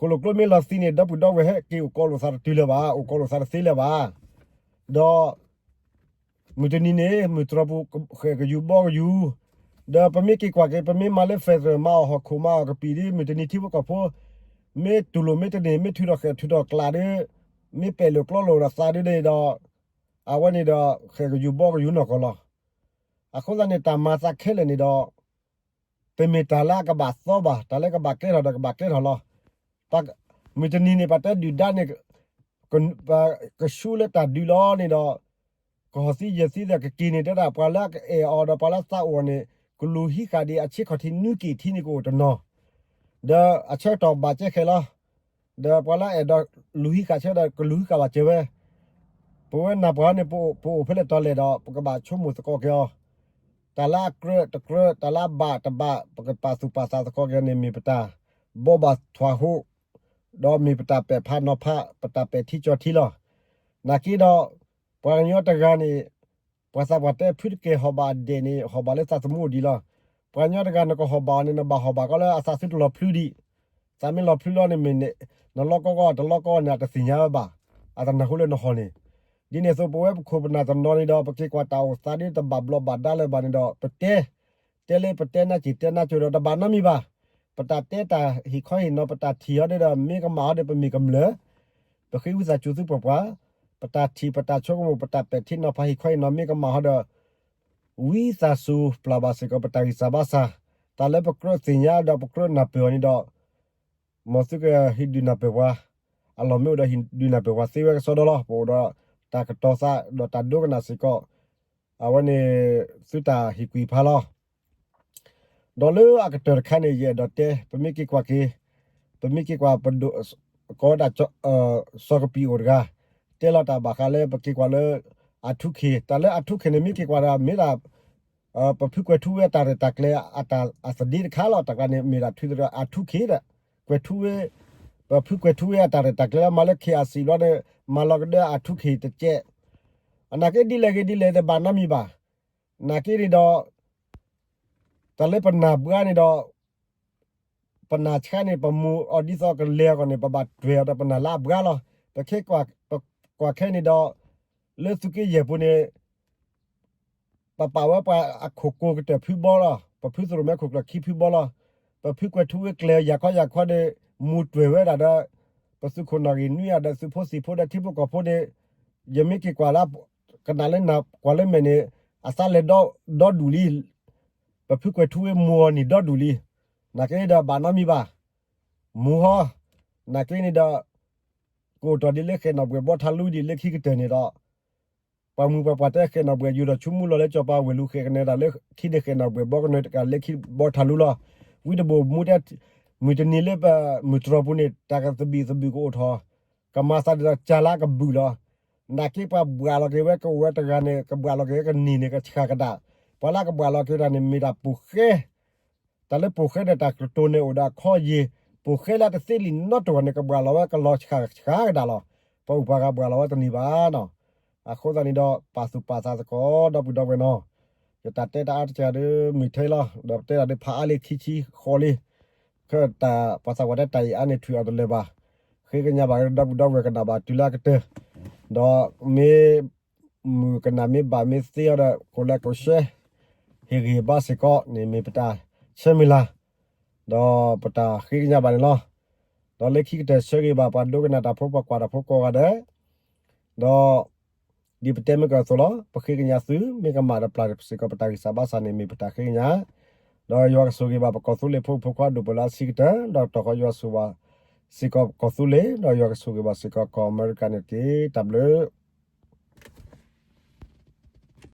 ကိၣ်လိာ်ကျိမ့ၢ်လီၤသံန့ၣ် ဒီပုၢ်ဒီဝဲၢ်ဟဲက့ၤအိၣ်ကီးလိာ်သးတတုၤလၢၤဘၣ်, အိၣ်ကီးလိာ်သးတသ့လၢၤဘၣ်. ဒီး မုၢ်တနံၤန့ၣ် မုၢ်တြီၢ်ပူၤ ဃဲၣ်ကယူၤဘီကယူၤ, ဒီးပမ့ၢ်က့ၤကွၢ်က့ၤ ပမ့ၢ်မၤလၢ federal မၤအီၣ်ဟီၣ်ခိၣ် မၤအီၣ်ကပံာ်ဒီး မုၢ်တနံၤထံဖိကီၢ်ဖိ မ့ၢ်တူၢ်လိာ်မ့ၢ်တန့ၢ် မ့ၢ်ထုးထီၣ်ဃဲၣ်ထုးထီၣ်ကျးဒီး မ့ၢ်ပဲာ်လိာ်ကျီလိာ်ဒီးသးဒ်န့ၣ်ဒီး အဝဲန့ၣ်ဒီး ဃဲၣ်ကယူၤဘီကယူၤနီၢ်ကီၢ်လီၤ. အဃိသတးန့ၣ် တၢ်မၤသးခဲလၢာ်န့ၣ်ဒီး တမ့ၢ်တၢ်လၢအကဘၣ်သီဘၣ်, တၢ်လၢကဘၣ်ကဲထီၣ်ဒီးကဘၣ်ကဲထီၣ်လီၤ. မုၢ်တနံၤန့ၣ် ပတဲဒုၣ်ဒါန့ၣ် ကဆူလၢတၢ်ဒုးလီၤန့ၣ်ဒီး ကဟီၣ်သံယဲၢ်သံသးကက့ၤန့ၣ် တဲဒၣ်ပှၤလၢအကအဲၣ်အီၤဒီးပှၤလၢသးအိၣ်အီၤန့ၣ် ကလူၤဟံးဃာ်ဒံးအဆ့ခီၣ်ထံးနွံက့ၣ်ထံန့ၣ်ကအိၣ်တနီၤ, ဒီးအဆၢကတီၢ်ဘၣ်ကဲဃဲၤလီၤ. ဒီးပှၤလၢအအဲၣ်ဒိးလူၤဟံးဃာ်ဆၢဒီး ကလူၤဟံးဃာ်ဘၣ်စၢၤဝဲ ပဝဲနၢ်ပှၤန့ၣ် ပအိၣ်ဖဲလဲၣ်တီၤလဲၣ်ဒီး ပကဘၣ်ဆိကမိၣ်သကိးက့ၤအီၤ, တၢ်လၢအကြၢးတကြၢး တၢ်လၢအဘၣ်တဘၣ် ပကပာ်သူၣ်ပာ်သးသကိးက့ၤန့ၣ် မ့ၢ်ပတၢ်ဘီဘၣ်ထွးဟူး ဒီးမ့ၢ်ပတၢ်ပဲာ်ဖးနီၤဖး ပတၢ်ပဲာ်ထံကၠီထံလီၤ. နာ်က့ဒီး ပှၤကညီတဂၤန့ၣ် ပှၤသးပှၢ်တဲဖုတကဲၢ်ဟီၣ်ဘၣ်အဒဲးန့ၣ် ဟီၣ်ဘၣ်လၢသးသမူအိၣ်ဒံးလီၤ. ပှၤကညီတဂၤနကဟီၣ်ဘၣ်အီၤန့ၣ် နဘၣ်ဟီၣ်ဘၣ်ကီးလၢအသးသုတလီၤဖျူဒံး, သးမ့ၢ်လီၤဖျူလီၤန့ၣ်မ့ၢ်န့ၣ် နလီၢ်ကီၢ်ကီၢ်တလီၢ်ကီၢ်န့ၣ် အတသ့ၣ်ညါဝဲဘၣ်, အတနၢ်ဟူလၢနဟီၣ်န့ၣ်. ဒ်န့ၣ်အသိး ပဝဲပခိၣ်ပနၢ်တနီၤန့ၣ်ဒီး ပက့ၤကွၢ်တၢ်အိၣ်သးဒ်တဘၣ်ဘျီးဘၣ်ဒါလၢၤဘၣ်န့ၣ်ဒီး ပတဲ တဲလၢပတဲနၢ်စံၣ်တဲနၢ်ကၠိၤဒီးတဘၣ်နီတမံၤဘၣ်. ပတၢ်တဲတၢ်ဟ့ၣ်ခီဟ့ၣ်နီၤ ပတၢ်ထံၣ်ဟီဒ်ဒီး မ့ၢ်ကမၣ်ဟီဒီး ပမ့ၢ်ကမျၢၢ် ပဃ့ဝံသးစူၤသုပှၤပှၤ, ပတၢ်ထံၣ်ပတၢ်ဆိကမိၣ် ပတၢ်ပဲာ်ထံနီၤဖးဟ့ၣ်ခီဟ့ၣ်နီၤ မ့ၢ်ကမၣ်ဟီဒီး ဝံသးစူၤပျၢ်ဘၣ်စ့ၢ်ကီးပတၢ်ဂံၢ်စၢ်ဘါစၢ်, တၢ်လၢပကြၢးသ့ၣ်ညါဒီးပကြၢးနၢ်ပၢၢ်အီၤန့ၣ်ဒီး မ်သုကဟ့ၣ်ဒုးနၢ်ပၢၢ်ပှၤ, အလီၢ်မ့ၢ်အိၣ်ဒီးဟ့ၣ်ဒုးနၢ်ပၢၢ်ပှၤသ့ဝဲကစီဒီလီၤ. ပအိၣ်ဒီးတၢ်ကတီၤသးဒီးတၢ်ဒိကနၣ်စ့ၢ်ကီး, အဝဲန့ၣ် သုတၢ်ဟ့ၣ်ကွံာ်ဖးလီၤ. ဒီးလၢအကတၢၢ်တခါန့ၣ် ယအဲၣ်ဒိးတဲ ပမ့ၢ်က့ၤကွၢ်က့ၤ, ပမ့ၢ်က့ၤကွၢ်ပဒိၣ် ကိးဝဲဒၣ် စီၤကပံာ်အိၣ်တဂၤ တဲလီၤတၢ်ဘၣ်ဃးလၢပက့ၤကွၢ်လၢ အထူးခ့ၣ်, တၢ်လၢအထူးခ့ၣ်န့ၣ် မ့ၢ်က့ၤကွၢ်ဒီးမ့ၢ်ဒၣ် ပဖုကွဲၤထူဝ့အတၢ်ရဲၣ်တၢ်ကျဲၤ အတၢ်အသဒ့တခါလီၤ. တၢ်ကျါန့ၣ် မ့ၢ်ဒၣ်ထူးသရၣ်အထူးခ့ၣ်ဒီး ကွဲၤထူဝ့, ပဖုကွဲၤထူဝ့အတၢ်ရဲၣ်တၢ်ကျဲၤလၢမၤလၢ ခ့ၣ်အစံးဘျီန့ၣ် မၤလီၤကဒၢအထူးခ့ၣ်တကဲး. အနာ်က့ဒ်လဲၣ်ဂ့ၤဒ်လဲၣ်တဘၣ်နီတမံၤဘၣ်. နာ်က့န့ၣ်ဒီး တၢ်လၢပနၢ်ဘှါန့ၣ်ဒီး ပနၢ်ဆါန့ၣ် ပမူအီၤဒ်သိးကလဲၤအဂီၢ်န့ၣ် ပဘၣ်တွဲၢ်အီၤဒီးပနၢ်လၢအဘှါလီၤ. ပခဲကွၢ်ခဲန့ၣ်ဒီး လၢသုးက့ယဲၢ်ပူၤန့ၣ် ပပာ်ဝဲပှၤအခိၣ်ကိၤကတၢၢ်ဖုဘီလီၤ. ပဖုသရိၣ်မဲခိၣ်ကျၢၢ်ခံဖုဘီလီၤ. ပဖုကွဲၤထူဝ့ကျဲၤယၤခီယၤခီဒီး မူတွဲၢ်ဝဲဒၣ်ဒီး ပသုးခိၣ်နီၣ်ဂံၢ်နွံဂၤဒီးသုးဖိသံၣ်ဖိဒီးထံဖိကီၢ်ဖိန့ၣ် ယမ့ၢ်က့ၤကွၢ်လၢ ကနၣ်လၢနၢ်ကွၢ်လၢမဲာ်န့ၣ် အသးလဲၤဒီဒူၣ်လံ. ပဖုကွဲၤထူဝ့မူအီၤန့ၣ်ဒီဒူၣ်လံ. နာ်က့ဒီးဘၣ်နီတမံၤဘၣ်. မူဟီ, နာ်က့န့ၣ်ဒီး ကအိၣ်ထီၣ်ဒ်လၢဃဲၣ်နီၣ်ဘှဲၣ်ဘီထါလူဒံးလၢခံကတၢၢ်န့ၣ်ဒီး ပှၤမုၢ်ပှၤပှၢ်တဲဃဲၣ်နီၣ်ဘှဲၣ်ယူၢ်ထီၣ်ဆူမူလီၤလၢစီၤပၤဝဲၢ်လူၤဃဲၣ်ကနဲတၢ်လၢခံန့ၣ် ဃဲၣ်နီၣ်ဘှဲၣ်ဘီကနဲတၢ်လၢခံဘီထါလူလီၤ. ဝံတဘိၣ်မူတဲ မုၢ်တနံၤလၢပမုၢ်တြီၢ်ပူၤန့ၣ် တၢ်ကသဘံၣ်သဘုၣ်ကအိၣ်ထီၣ် ကမၤသးဒ်သိးကၢ်လၢကဘုၣ်လီၤ. နာ်က့ပှၤဘှၣ်လီၤက့ၤဝဲကအိၣ်ဝဲတဂၤန့ၣ် ကဘှၣ်လီၤက့ၤဝဲကန့ၢ်န့ၣ် ကဆှၣ်ကဒါ. ပှၤလၢကဘှၣ်လီၤက့ၤတၢ်န့ၣ် မ့ၢ်ဒၣ်ပိာ်ဃဲ တၢ်လၢပိာ်ဃဲဒီးတၢ်ကတိၤန့ၣ်အိၣ်ဒီးအခီယ့ၢ်, ပိာ်ဃဲလၢတသ့လံာ်နီတဂၤန့ၣ် ကဘှၣ်လီၤဝဲကလီၤဆှၣ်ဆှၣ်ကဒါလီၤ. ပှၤအိၣ်ပှၤဂၤဘှၣ်လီၤဝဲတန့ၢ်ဘၣ်နီၤ. အဃိသတးန့ၣ်ဒီး ပာ်သူၣ်ပာ်သးသကိး ဒီပုၢ်ဒီဝဲၢ်နီၤ. ယတၢ်တဲတၢ်အါတက့ၢ်ဒီးမုၢ်ထဲလီၤ, ဒီးပတဲတၢ်ဒ်ဖးအါလံခံဆံဃိးလံ. ခဲတၢ်ပှၤသးပှၢ်တဲတၢ်အံၤအါန့ၣ် ထွံၣ်အီၤတလၢာ်ဘၣ်. ဃ့ကညးဘၣ်ဒီပုၢ်ဒီဝဲၢ်ကနၣ်ဘၣ်တုၤလၢအကတၢၢ်, ဒီးမ့ၢ်မုၢ်ကနၣ်မ့ၢ်ဘၣ်မ့ၢ်သ့အီၤဒီး ကိးလဲကိးရှဲ ဟ့ၣ်ဂံၢ်ဟ့ၣ်ဘါစ့ၢ်ကီးန့ၣ် မ့ၢ်ပတၢ်ဆၢမုၢ်လၢ် ဒီးပတၢ်ဃ့ကညးဘၣ်န့ၣ်လီၤ. ဒီးလၢခံကတၢၢ်ဆၢဂ့ၤဘၣ်ပှၤဒိကနၣ်တၢ်ဖိပှၤကွၢ်တၢ်ဖိကိးဂၤဒဲး, ဒီးဒ်ပတဲမ့ၢ်ကၢၢ်အသိးလီၤ. ပဃ့ကညးသု မ့ၢ်ကမၣ်ဒီးပျၢ်စ့ၢ်ကီးပတၢ်ဂံၢ်စၢ်ဘါစၢ်န့ၣ် မ့ၢ်ပတၢ်ဃ့ကညး, ဒီးယွၤကဆိၣ်ဂ့ၤဘၣ်ပကီၢ်သူလ့ၤဖိမုၣ်ဖိခွါဒိၣ်ပှဲၤလၢအဆံးကတၢၢ်, ဒီးတီၢ်ဃီယွၤဆိၣ်ဘၣ်စ့ၢ်ကီးပကီၢ်သူလ့ၤ, ဒီးယွၤကဆိၣ်ဂ့ၤဘၣ်စ့ၢ်ကီးကီၢ်အမဲရကၤန့ၣ်တက့ၢ်. တၢ်ဘျုး